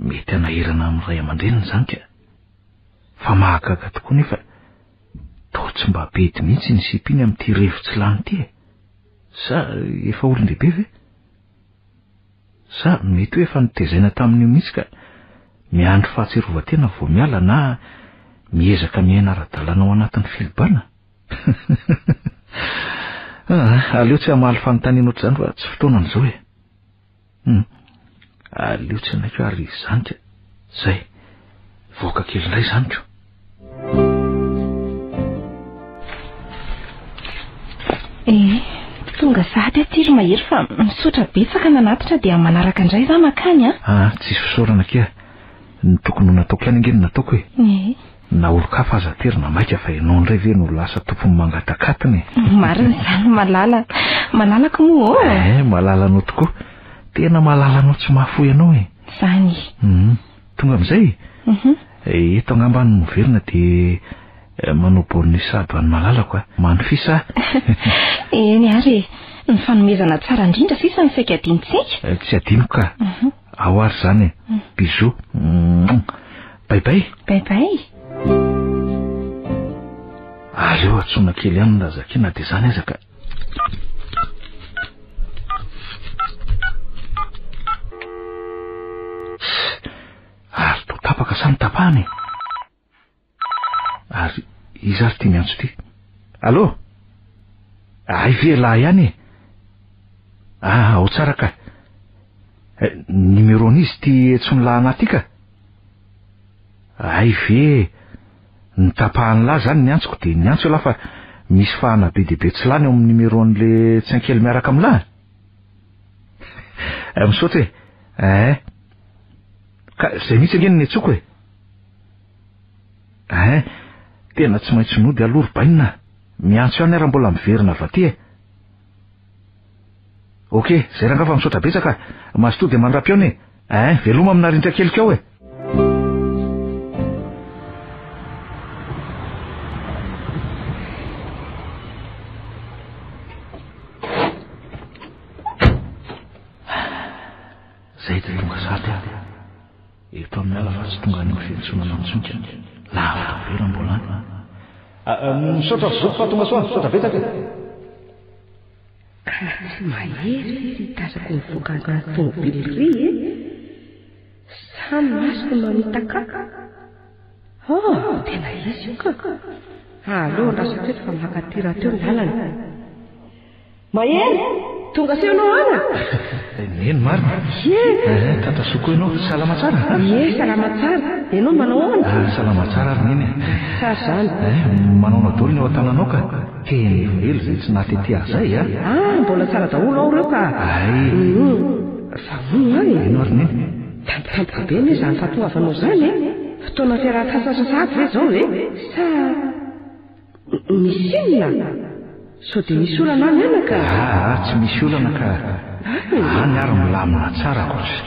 mety hanahirana amin'ny ray aman-dreniny izany ka. Fa mahagaga tokoa nefa toa tsy mba bedy mihitsy ny sipiny amin'ity revy tsy lany ity e. Sa efa olon-dehibe ve? Sa mety hoe efa notezaina tamin'io mihitsy ka miandry fahatsiarovan-tena vao miala na miezaka miaina ara-dalàna ao anatin'ny filibana? Ah, aleo tsy hamaly fanontaniana ohatr'izany fa tsy fotoanany izao e. Hmm. Aleo tsy hanaiko ary izany ka. Zay. Voaka kely indray izany ko. Eh, tonga sahady aty ry Mahery fa misaotra betsaka nanatitra dia manaraka indray za makany a. Ah, tsisy fisaorana akia. Ny tokony ho nataoko ihany ange no nataoko e. Eh. Na olon-kafa aza aterina maika fa ianao indray ve no lasa tompon'ny mangatakatiny e. Marina izany Malala. Malalako moa ô. Eh, malala anao tokoa. Tena malala anao tsy mahafoy anao e. Izany. Mhm. Tonga amin'izay? Mhm. Eh, eto angamba no miverina dia eh, manao bonne nuit sady ho an'ny malalako a. Manofisa a. Eny ary e. Ny fanomezana tsara indrindra sisa no saika adinontsika. Eh, tsy adinoko ka. Mhm. Ao ary izany e. Bisous. Bye bye. Bye bye. Aleo antsoina kely ihany ny razak'i na dia izany aza ka. Ary toa tapaka sa notapahana e? Ary iza ary ity miantso ity? Allô? Hay ve lahy ihany e? Ah, ao tsara ka. Eh, numéro-n'izy ity antsoin'ny lahy anahy ity ka. Hay ve e? Nitapahan'ny lahy zany ny antsoko dia niantso ialahy fa misy fahana be dia be tsy lany ao amin'ny numéro-n'le tsiankely miaraka amin'ny lahy. Eh, misaotra e. Eh. Ka zay mihitsy ange no niantsoko e. Hein, tena tsy maintsy nody aloha ry bainina a! Miantso ihany aho raha mbola miverina avy aty e! Ok, zay rangaha fa misaotra betsaka a! Mazotoa dia mandra-pihaona e! Hein, veloma amina rindran-keliko ao e! Zay dia tonga sady aho. Eto amin'ny ala fa tsy tonga any amin'ny fiantsonana intsony ka. Lavitra be raha mbola any. Ah, misaotra ry zoky fa tonga soa, misaotra betsaka e. Ka tsy mahery ve ry tazako mivoaka anaty tomobily ry e? Sa ny masoko no mamitaka ahy? Oh, tena izy io ka! Aleo andrasako eto fa maka aty rahateo ny lalana. Mahery! Tonga soa ianao anaka? Neny marina. Ie. Eh, tratra soa koa ianao. Salama tsara? Ie, salama tsara. Ianao manao ahoana? Ah, salama tsara ary neny. Tsara izany. Eh, manaona daholo ny ao an-tananao ka. Tena efa ela izay tsy nahatety ahy izay a. Ah, mbola tsara daholo ao ireo ka. Ay. Hum. Fa hono aho e. Ino ary neny? Tampotampoka be anie izany fahatongavanao izany e. Fotoana fiarahan-tsasatra sahady ve izao e? Sa Misy inona? Sao dia misy olana any anaka? Aa, tsy misy olana ka. Any ary milamina tsara kosa.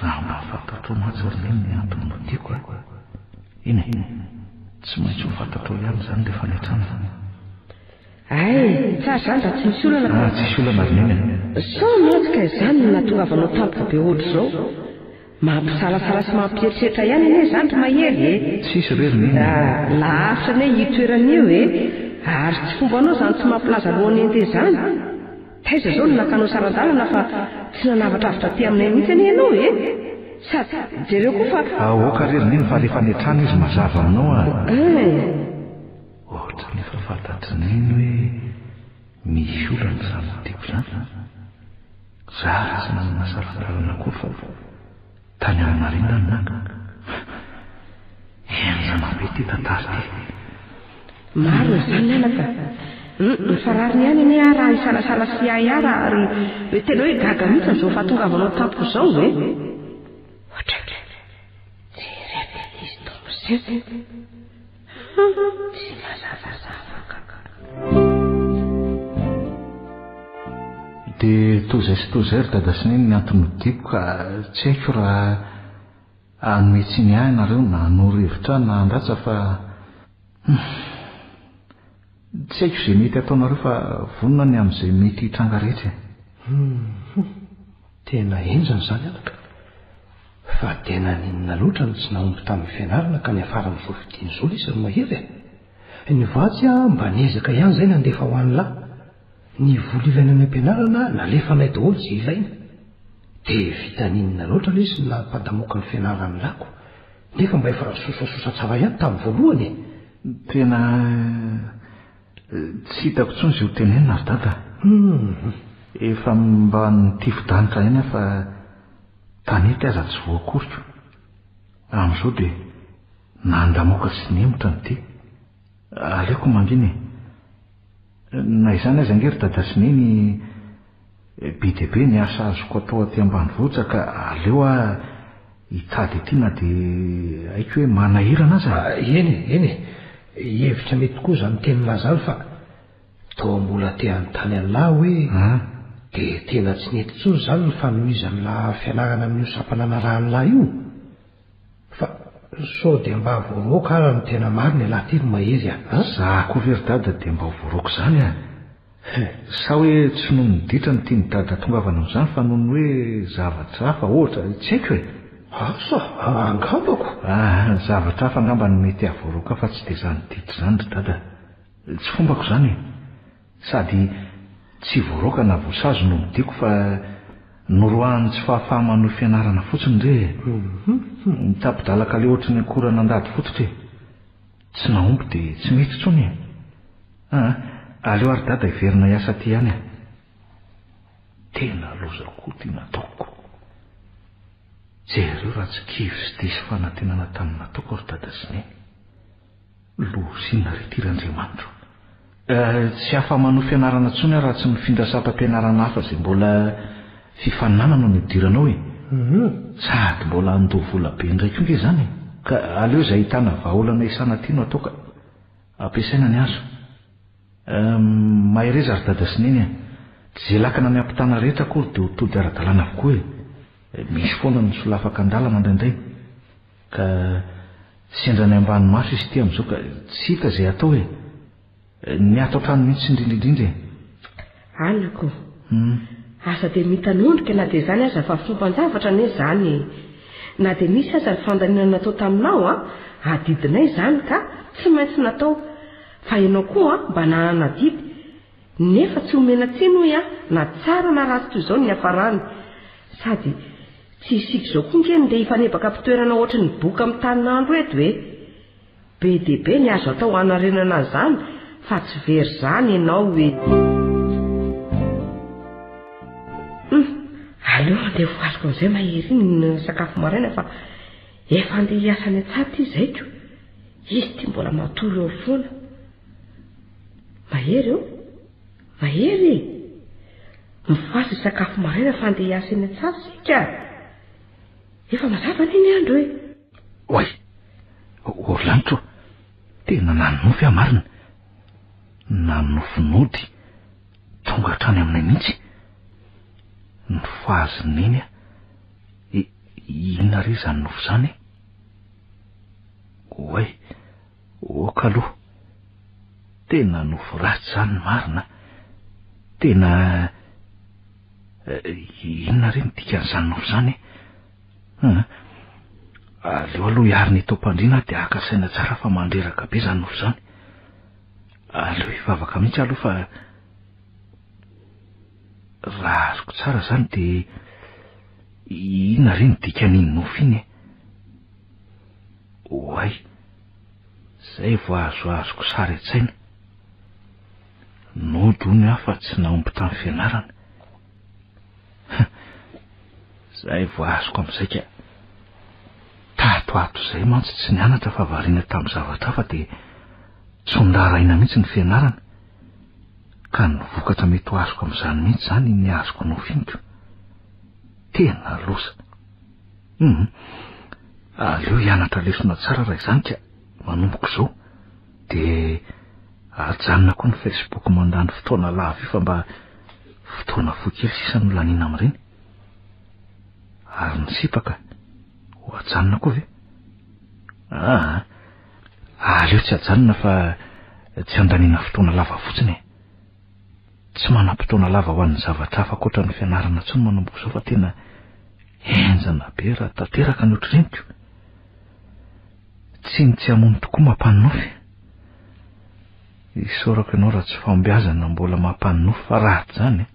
Raha mba fantatrao mantsy ry neny ny antony nodiako a. Eny e, tsy maintsy ho fantatrao ihany izany rehefa any an-trano. Hay, tsara izany raha tsy misy olana ka. Ah, tsisy olana ry neny a. Sao mantsy ka izany no nahatongavanao tampoka be ohatr'izao. Mampisalasala sy mampieritreritra ihany anie izany ry Mahery e! Tsisy re ry Neny a! Lavitra anie io toerana io e! Ary tsy fombanao izany tsy mampilaza alohan'ny handeha izany. Taiza izao no nakanao saran-dalana fa tsy nanavatravatra aty aminay mihitsy anie ianao e! Sady jereo koa fa. Aoka re ry Neny fa rehefa any an-trano izy mazava aminao a! Ein! Ohatran'ny efa fantatr'i Neny hoe misy olana izany tiako izany. Za tsy nanana saran-dalana akory fa tany Anarina no naka. Henjana be ity tantara ity. Marina izany anaka. Hum, fa rariny ihany anie aho raha hisalasala sy hiahiahy raha ary hoe tena hoe gaga mihitsy amin'izao fahatongavanao tampoka izao e. Ohatran'ny jereko izy tompo izay. Tsy mazavazava ka. Dia toa izay sy toa izay ry dada sy neny ny antony nodiako ka tsy haiko raha hanome tsiny ahy nareo na hanoro hevitra ahy na handatsa fa hum. Tsy haiko izay mety hataonareo fa vonona ny amin'izay mety hitranga rehetra e. Hum. Tena henjana izany anaka. Fa dia naninona loatra no tsy nahomby tamin'ny fianarana ka niafara amin'izao fidiny izao lesy ry Mahery e? Ny vatsy mba niezaka ihany izay nandefa ho an'lah. Ny vola ilaina any am-pianarana nalefanay daholo izay ilaina. Dia vita n'inona loatra lesy ny nampadamoka ny fianaran'lah ko. Nefa mba efa nisosasosa tsara ihany tamin'ny voalohany e! Tena tsy hitako intsony izay ho tenenina ry dada. Hum. Efa mba nitifi-danitra ihany aho fa Tanety aza tsy voakoriko. Amin'izao dia nandamoaka sy nihemotra ny dia. Aleoko mangina e. Na izany aza ange ry dada sy neny be dia be ny asa azoko atao aty ambanivohitra ka aleo aho hitady aty na dia haiko hoe manahirana aza. Eny e, eny e. Hevitra mety tokoa izany tenin'lah izany fa Toa mbola te hanontany an'lah hoe dia tena tsy nety intsony izany ny fanohizan'lah fianarana amin'io sampana narahan'lah io? Fa sao dia mba voaroaka ara ny tena marina ialahy ity ry Mahery a! An? Za koa ve ry dada dia mba ho voaroaka izany a! Sa hoe tsy noho ny ditra no tian'i dada hatongavana amin'izany fa noho ny hoe zavatra hafa ohatra, tsy haiko e! Asa, angambako! Ah, zavatra hafa angamba no mety hahavoaroaka fa tsy dia izany ditra izany ry dada. Tsy fombako izany e! Sady tsy voaroaka na voasazy no nodiako fa noroahan'ny tsy fahafaha-manohy fianarana fotsiny re e! Nitapidalaka aleo ohatry ny akora nandady fototra e! Tsy nahomby dia tsy mety intsony e! Aa, aleo ary dada hiverina hiasa aty ihany e! Tena loza koa ity nataoko. Jereo raha tsy kivy sy diso fanantenana tamin'ny nataoko ry dada sy neny. Lozina ry ity Randriamanitro. Eh, tsy afa-manohy fianarana intsony aho raha tsy mifindra sampam-pianarana hafa izay mbola fifaninanana no nidiranao e. Sady mbola handoa vola be indray koa nge izany e. Ka aleo izay ahitana vahaolana isan'aty no atao ka. Ampiasaina ny azo. Eh, mahereza ry dada sy neny a. Tsy izay lakana miampitana rehetra akory dia ho tody ara-dalàna avokoa e. Misy foana ny solafaka an-dalana indraindray. Ka sendra ny ambany maso izy ity amin'izao ka tsy hita izay atao e! Ny ato an-trano mihitsy indrindra indrindra e! Anako, aza dia mitanondrika na dia izany aza fa fomban-javatra anie izany e! Na dia nisy aza ny fandaniana natao taminao an, adidinay izany ka tsy maintsy natao, fa ianao koa mba nanana adidy, nefa tsy omena tsiny hoy aho na tsara na ratsy toy izao ny niafarany, sady Tsy isika izao koa nge no ndeha hifanebaka am-pitoerana ohatry ny boka amin'ny tanin'andro eto e! Be dia be ny azo atao hanarenana an'izany fa tsy very izany ianao e! Andeha hofohaziko amin'izay Mahery iny hihinana sakafo maraina fa efa andeha hiasa any an-tsaha ity izay ko. Izy ity mbola matory eo foana. Mahery ô! Mahery e! Mifohaza hisakafo maraina fa andeha hiasa eny an-tsaha isika. Efa mazava anie ny andro e! Oay! O ry lanitra ô! Tena nanonofy aho marina. Nanonofy nody tonga hatrany aminay mihitsy. Nofohaziny neny aho. I, inona re izany nofy izany e? Oay! Ok aloha. Tena nofy ratsy izany marina. Tena inona re ny dikan'izany nofy izany e? Hum. Aleo aloha hiarina eto am-pandriana aho dia haka saina tsara fa mandreraka be izany nofy izany. Aleo hivavaka mihitsy aloha fa raha azoko tsara izany dia inona re ny dikan'iny nofy iny e? Oay! Zay vao azoazoko sary an-tsaina. Nody hono aho fa tsy nahomby tamin'ny fianarana. Zay vao azoko amin'izay ka. Tato ato izay mantsy tsy nianatra fa variana tamin'ny zavatra hafa dia tsy ho noraharahiana mihitsy ny fianarana. Ka ny vokatra mety ho azoko amin'izany mihitsy izany ny azoko nofiniko. Tena loza. Hum. Aleo hianatra lesona tsara raha izany ka manomboka izao. Dia ajanona koa ny Facebook mandany fotoana lava io fa mba fotoana fohy kely sisa no laniana amin'ireny. Ary ny sipa ka, ho ajanona koa ve? Aa, aleo tsy ajanona fa tsy handaniana fotoana lava fotsiny e. Tsy manam-potoana lava ho an'ny zavatra hafa ankoatra ny fianarana intsony manomboka izao fa tena henjana be raha tanteraka ny ohatry-reniko. Tsy ny tsy hamono tokoa mampanonofy. Isaorako ianao raha tsy fahombiazana mbola mampanonofy fa raha tsy izany,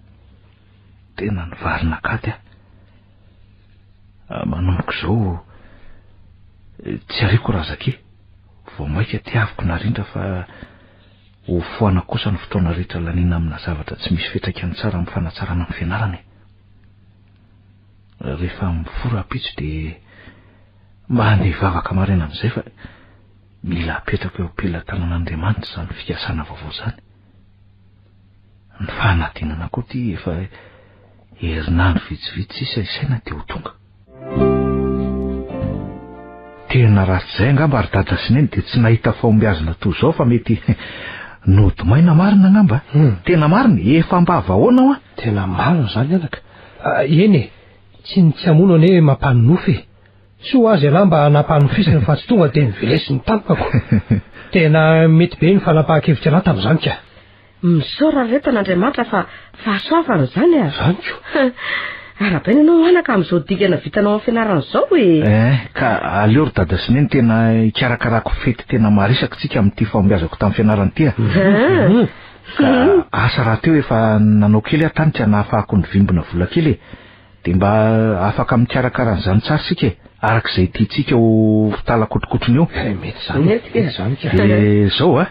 tena nivarina an-kady aho. Ah, manomboka izao, tsy ariako Razaki, vao mainka tiaviko narindra fa Ho foana kosa ny fotoana rehetra laniana amina zavatra tsy misy fiantraikany tsara amin'ny fanatsarana ny fianarana e. Rehefa mifoha rahampitso dia mba handeha hivavaka maraina amin'izay fa mila apetraka eo am-pelatanan'Andriamanitra izany fikasana vaovao izany. Ny fanadinana koa ity efa herinandro vitsivitsy sisa isaina dia ho tonga. Tena ratsy izay angamba ry dada sy neny dia tsy nahita fahombiazana toy izao fa mety nody maina marina angamba. Hmm. Tena marina, efa mba vahoana hoa. Tena marina izany anaka. Ah, eny e, tsy ny tsy hamono anie mampanonofy e. Soa azy ialahy mba nampanofisiny fa tsy tonga dia nivelesiny tampoka ko. Tena mety be ny fanapahan-kevitra ialahy tamin'izany ka. Misaora ry reto an'Andriamanitra fa fahasoavana izany a! Izany ko! Arahabaina ianao anaka amin'izao dingana vitanao amin'ny fianarana izao e! Eh, ka aleo ry dada sy neny tena hikarakarako fety tena marisaka tsika amin'ity fahombiazako tamin'ny fianarana ity a! Ka asa rahateo efa nanao kely aho tany ka nahafahako nivimbina vola kely e! Dia mba afaka mikarakara an'izany tsara isika e, araka izay tiantsika ho fitalakotrokotrony eo. Eh, mety izany, Mety mety izany ka. Dia izao a,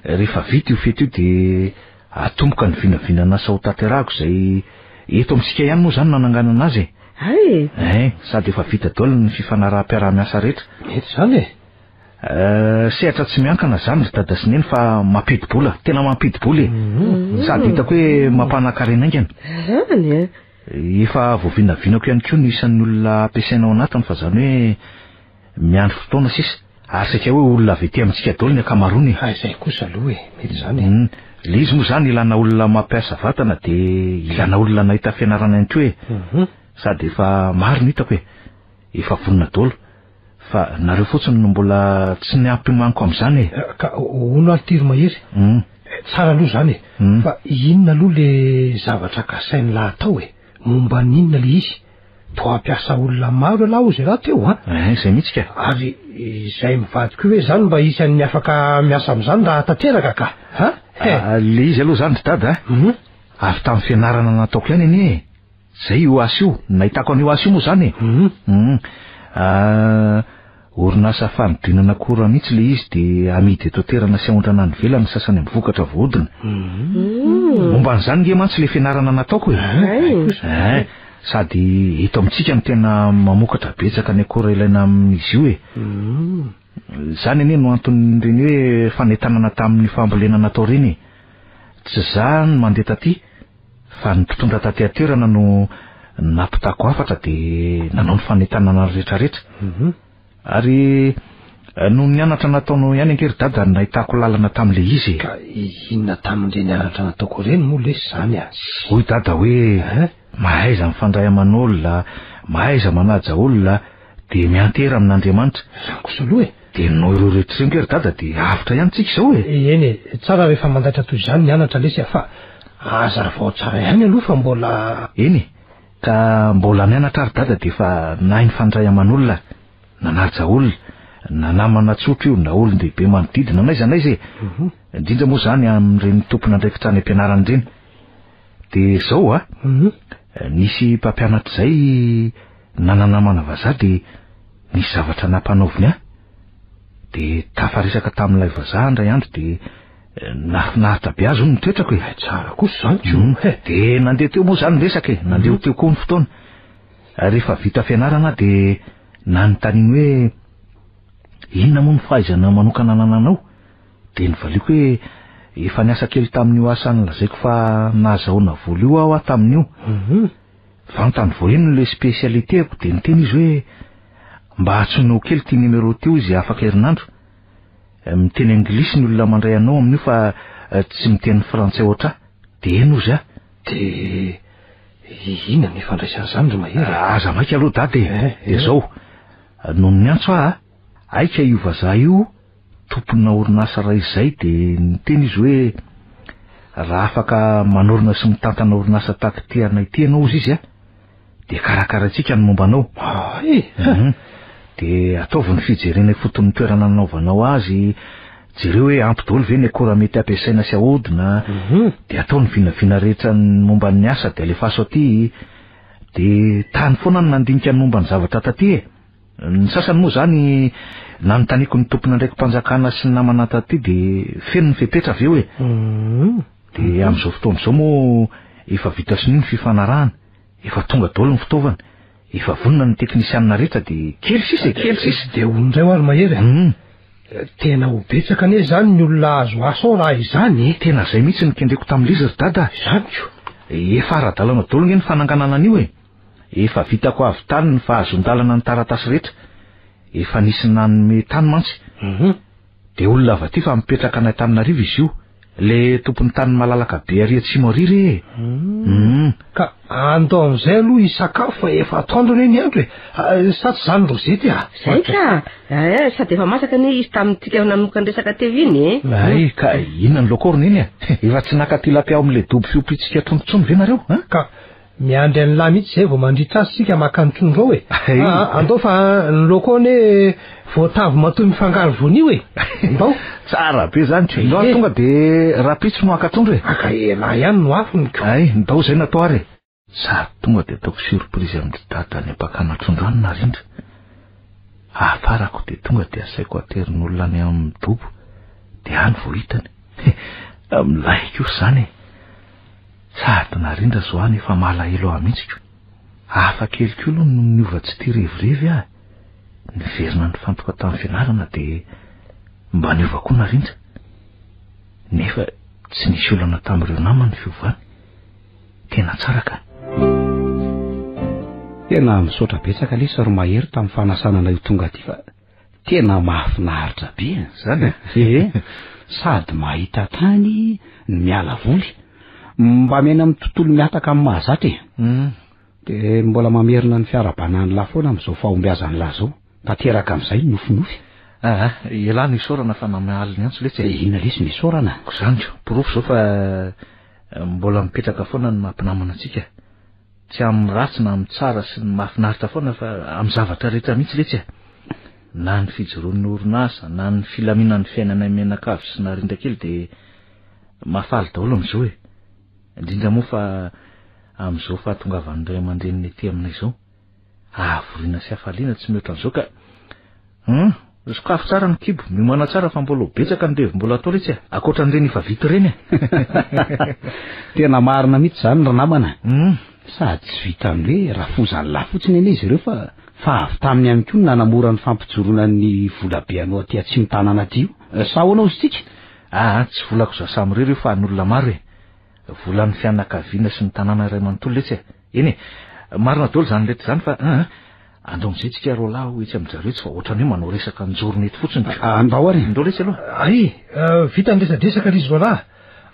rehefa vita io fety io dia atomboka ny vinavinan'asa ho tanterahako izay eto amintsika ihany moa izany no nananganana azy e. Hay e! Eh, sady efa vita daholo ny fifanaraham-piaraha-miasa rehetra. Mety izany e. Eh, sehatra tsy miankina izany ry dada sy neny fa mampidi-bola, tena mampidi-bola e. Sady hitako hoe mampanan-karena haingana. Zany e. Efa voavinavinako ihany koa ny isan'ny olona ampiasaina ao anatiny fa izany hoe miandry fotoana sisa. Ary saika hoe olona avy ety amintsika daholo ny ankamaroany e. Hay izay kosa aloha e, mety izany e. Hum, ilay izy moa izany ilana olona mampiasa vatana dia ilana olona nahita fianarana ihany koa e. Sady efa maro no hitako e. Efa vonona daholo. Fa nareo fotsiny no mbola tsy niampiomaniko amin'izany e. Ka hono ary ty ry Mahery? Hum. Tsara aloha izany e. Hum. Fa inona aloha le zavatra kasain'lah atao e? Momba ny inona le izy? Toa hampiasa olona maro ialahy hozy ialahy teo an? Eh, izay mihitsy ka. Ary izay mivady koa ve izany mba isan'ny afaka miasa amin'izany raha tanteraka ka? Ha? Ah, le izy aloha izany ry dada a. Hum. Avy tamin'ny fianarana nataoko ihany anie e. Zay io asa io, nahitako an'io asa io moa zany e. Hum. Ah, orinasa fanodinana akora mihitsy le izy de amidy eto an-toerana sy aondrana any ivelany ny sasany amin'ny vokatra voahodina. Momba an'izany nge mantsy le fianarana nataoko e. Eh, Sady eto amintsika no tena mamokatra betsaka ny akora ilaina amin'izy io e. Izany anie no anton'ireny hoe fanentanana tamin'ny fambolena natao ireny e. Tsy za no mandeha taty fa ny mpitondra taty an-toerana no nampitako hafatra dia nanao ny fanentanana rehetrarehetra. Ary noho ny anatra nataonao ihany ange ry dada no nahitako lalana tamin'ilay izy e. Ka inona tamin'ireny anatra nataoko ireny moa lesy izany a? Hoy dada hoe mahaiza mifandray aman'olona, mahaiza manaja olona, dia miantehera amin'Andriamanitra. Izany kosa aloha e. Dia noho ireo rehetra ireo ange ry dada dia avotra ihany tsika izao e. Eny e, tsara rehefa mandaitra toy izany ny anatra lesy a, fa hazavao tsara ihany aloha fa mbola. Eny e, ka mbola nianatra ary dada dia efa nahay nifandray aman'olona, nanaja olona, na namana tsotra io na olon-dehibe manodidina n'aiza n'aiza e. Indrindra moa izany amin'ireny tompon'andraikitra any am-pianarana ireny. Dia izao a, nisy mpampianatra izay nananamana vazaha dia nisy zavatra nampanaoviny ahy. Dia tafaresaka tamin'ilay vazaha indray andro dia nahafinaritra be azy hono ny toetrako e. Tsara kosa izany ko. Dia nandeha teo moa izany ny resaka e, nandeha teo koa ny fotoana. Rehefa vita fianarana aho dia nanontaniany hoe inona moa ny fahaizana manokana anananao? Dia novaliako hoe efa niasa kely tamin'io asa nolazaiko fa nahazahoana vola io aho tamin'io. Vantany vao heno ilay spécialité-ko dia niteny izy hoe mba antsoinao kely ity numéro ity hoy izy afaka herinandro. Miteny anglisy ny olona mandray anao amin'io fa tsy miteny frantsay ohatr'ahy. Dia eny hozy aho. Dia inona no ifandraisan'izany ry Mahery a? Aza maika aloha dada e. Dia izao, nony niantso aho, aika io vazaha io tompona orinasa iray izay dia niteny izy hoe raha afaka manorina sy mitantana orinasa tahaka ity anay ity ianao hozy izy a, dia karakaraintsika ny momba anao. Hay! Dia ataovy ny fijerena ifotony ny toerana nanaovanao azy, jereo hoe ampy daholo ve ny akora mety ampiasaina sy ahodina, dia atao ny vinavina rehetra ny momba ny asa dia alefaso aty, dia tany foana no nandinika ny momba ny zavatra taty e. Ny sasany moa izany nanontaniako ny tompon'andraiki-panjakana sy ny namana taty dia feno ny fepetra avy eo e. Dia amin'izao fotoana izao moa efa vita sonia ny fifanarahana, efa tonga daholo ny fitaovana, efa vonona ny teknisianina rehetra dia kely sisa e, kely sisa. Dia hono indray ho'a ry Mahery a. Tena ho betsaka anie izany ny olona azo asa ao raha izany e. Tena izay mihitsy no kendreko tamin'ilay izy ry Dada a. Izany ko. Efa ara-dalana daholo ange ny fananganana an'io e. Efa vitako avy tany ny fahazoan-dalana ny taratasy rehetra. Efa nisy nanome tany mantsy. Dia olona avy aty fa mipetraka any Antananarivo izy io. Ilay tompon'ny tany malalaka be ary atsimo ary re e. Ka andao amin'izay aloha hisakafo fa efa atoandro anie ny andro e. Sa tsy izany Rosette a? Izay ka! Eh, sady efa masaka anie izy tamintsika nanomboka ny resaka teo iny e. Hay, ka inona ny laoka ao ry Neny a? Efa tsy naka tilapia ao amin'ilay dobo fiompiantsika trondro intsony ve nareo? An? Ka Miandry an'lah mihitsy zay vao mandritra azy tsika maka ny trondro ao e. Aa andao fa ny laoko ao anie voatavo matoy mifangaro voanio e. Ndao. Tsara be zany ko. Ndao tonga de rapitso no haka trondro e. Aka elah ihany no afony ko. Hay, ndao zay natao ary e. Sady tonga de ataoko surprise amin-dry dada any am-pakana trondro any Narindra. Ahafarako de tonga de asaiko aterin'olona any amin'ny dobo de any vao hitany. Milay kosa zany e. Sady narindra zao any efa malahelo ahy mihitsy ko. Hafa kely koa aloha no niova tsy tia revirevy ahy. Niverina nifantoka tamin'ny fianarana dia mba niova koa narindra. Nefa tsy nisy olana tamin'ireo namany ny fiovany. Tena tsara ka. Tena misaotra betsaka lesy ry Mahery tamin'ny fanasana anay ho tonga aty fa Tena mahafinaritra be e! Zany e? Ee, sady mahita tany no miala voly. Mba miaina amin'ny tontolo mihataka amin'ny mahazatra e. Dia mbola mamerina ny fiarahabanan'lah foana amin'izao fahombiazan'lah izao. Tanteraka amin'izay ny nofinofy. Aa, ialahy no isaorana fa namaly ny antso letsy e. Inona lesy no isaorana? Ko zany ko, porofo izao fa mbola mipetraka foana ny maha mpinamana antsika. Tsy amin'ny ratsy na amin'ny tsara sy ny mahafinaritra foana fa amin'ny zavatra rehetra mihitsy letsy e. Na ny fijoroan'ny orinasa, na ny filaminan'ny fiainanay mianakavy sy narindra kely dia mahafaly daholo amin'izao e. Indrindra moa fa amin'izao fahatongavan'ny ray aman-dreniny ety aminay izao. Havoriana sy hafaliana tsy mihoatra an'izao ka. Hum, sokafo tsara ny kibo, miomàna tsara fa mbola ho betsaka ny revy mbola atao letsy e, ankoatra an'ireny efa vita ireny e. Tena marina mihitsy izany ry namana. Hum. Sady tsy vitan'ny hoe rafozan'lahy fotsiny anie izy ireo fa fa avy taminy ihany koa no nanamora ny fampijoroana ny volabe anao aty atsimo tanàna aty io. Sa ahoana hozy tsika? Aa, tsy volako za samirery io fa an'olona maro e. Volan'ny fianakaviana sy ny tanàna iray manontolo letsy e. Eny e, marina daholo izany rehetra izany fa aa, andao amin'izay tsika roalahy ho etsy amin-jareo etsy fa ohatran'ny hoe manao resaka an-jorony eto fotsiny ko. Andao ary e. Andao letsy aloha. Ay, vita ny resadresaka ry izy roalahy.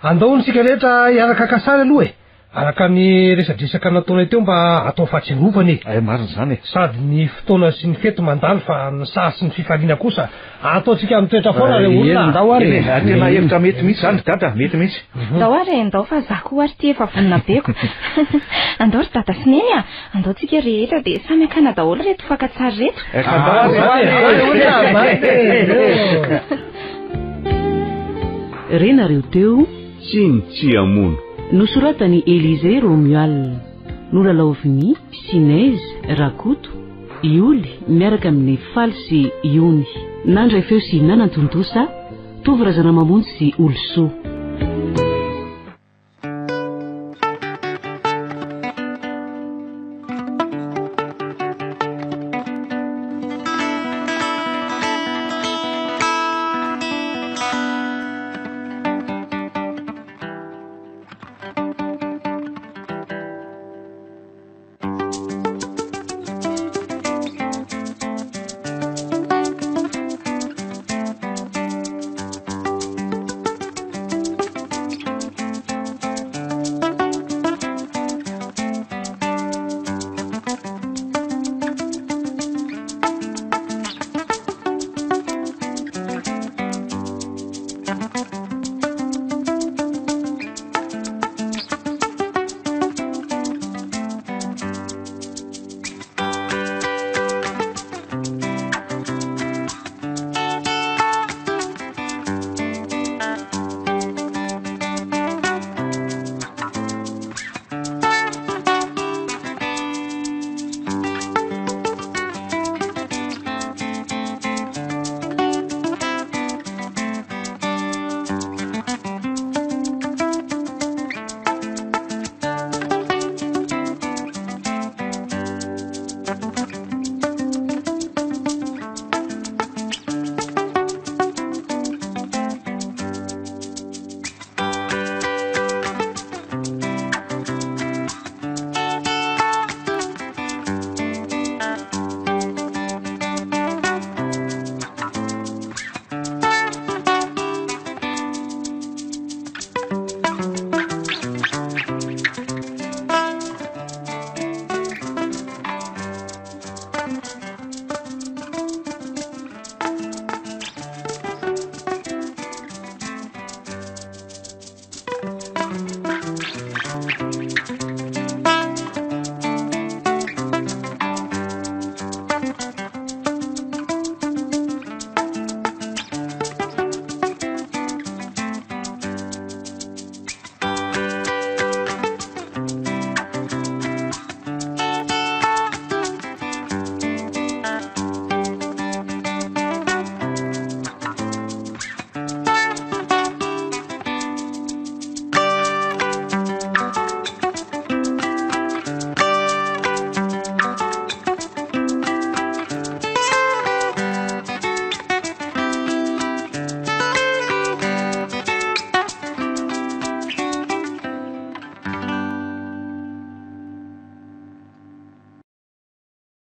Andao hono isika rehetra hiaraka haka sary aloha e. Araka ny resadresaka nataonay teo mba atao fahatsiarovana e. Ay marina izany e. Sady ny fotoana sy ny fety mandalo fa ny saha sy ny fifaliana kosa ataontsika mitoetra foana re olona. Eny ndao ary e. Tena hevitra mety mihitsy izany ry dada, mety mihitsy. Ndao ary e, ndao fa za koa ary ity efa vonona be ko. Andao ry dada sy neny a, andao tsika rehetra dia samy hakana daholo ireto fakan-tsary ireto. Andao ary e. Renareo teo. Tsiny tsy hamono. Nosoratan'i Elysée Romuald. Nolalaovin'i Sinez Rakoto, Ioly miaraka amin'i Faly sy Iony. Nandray feo sy nanantontosa, Tovo Razanamamonjy sy Olosoa.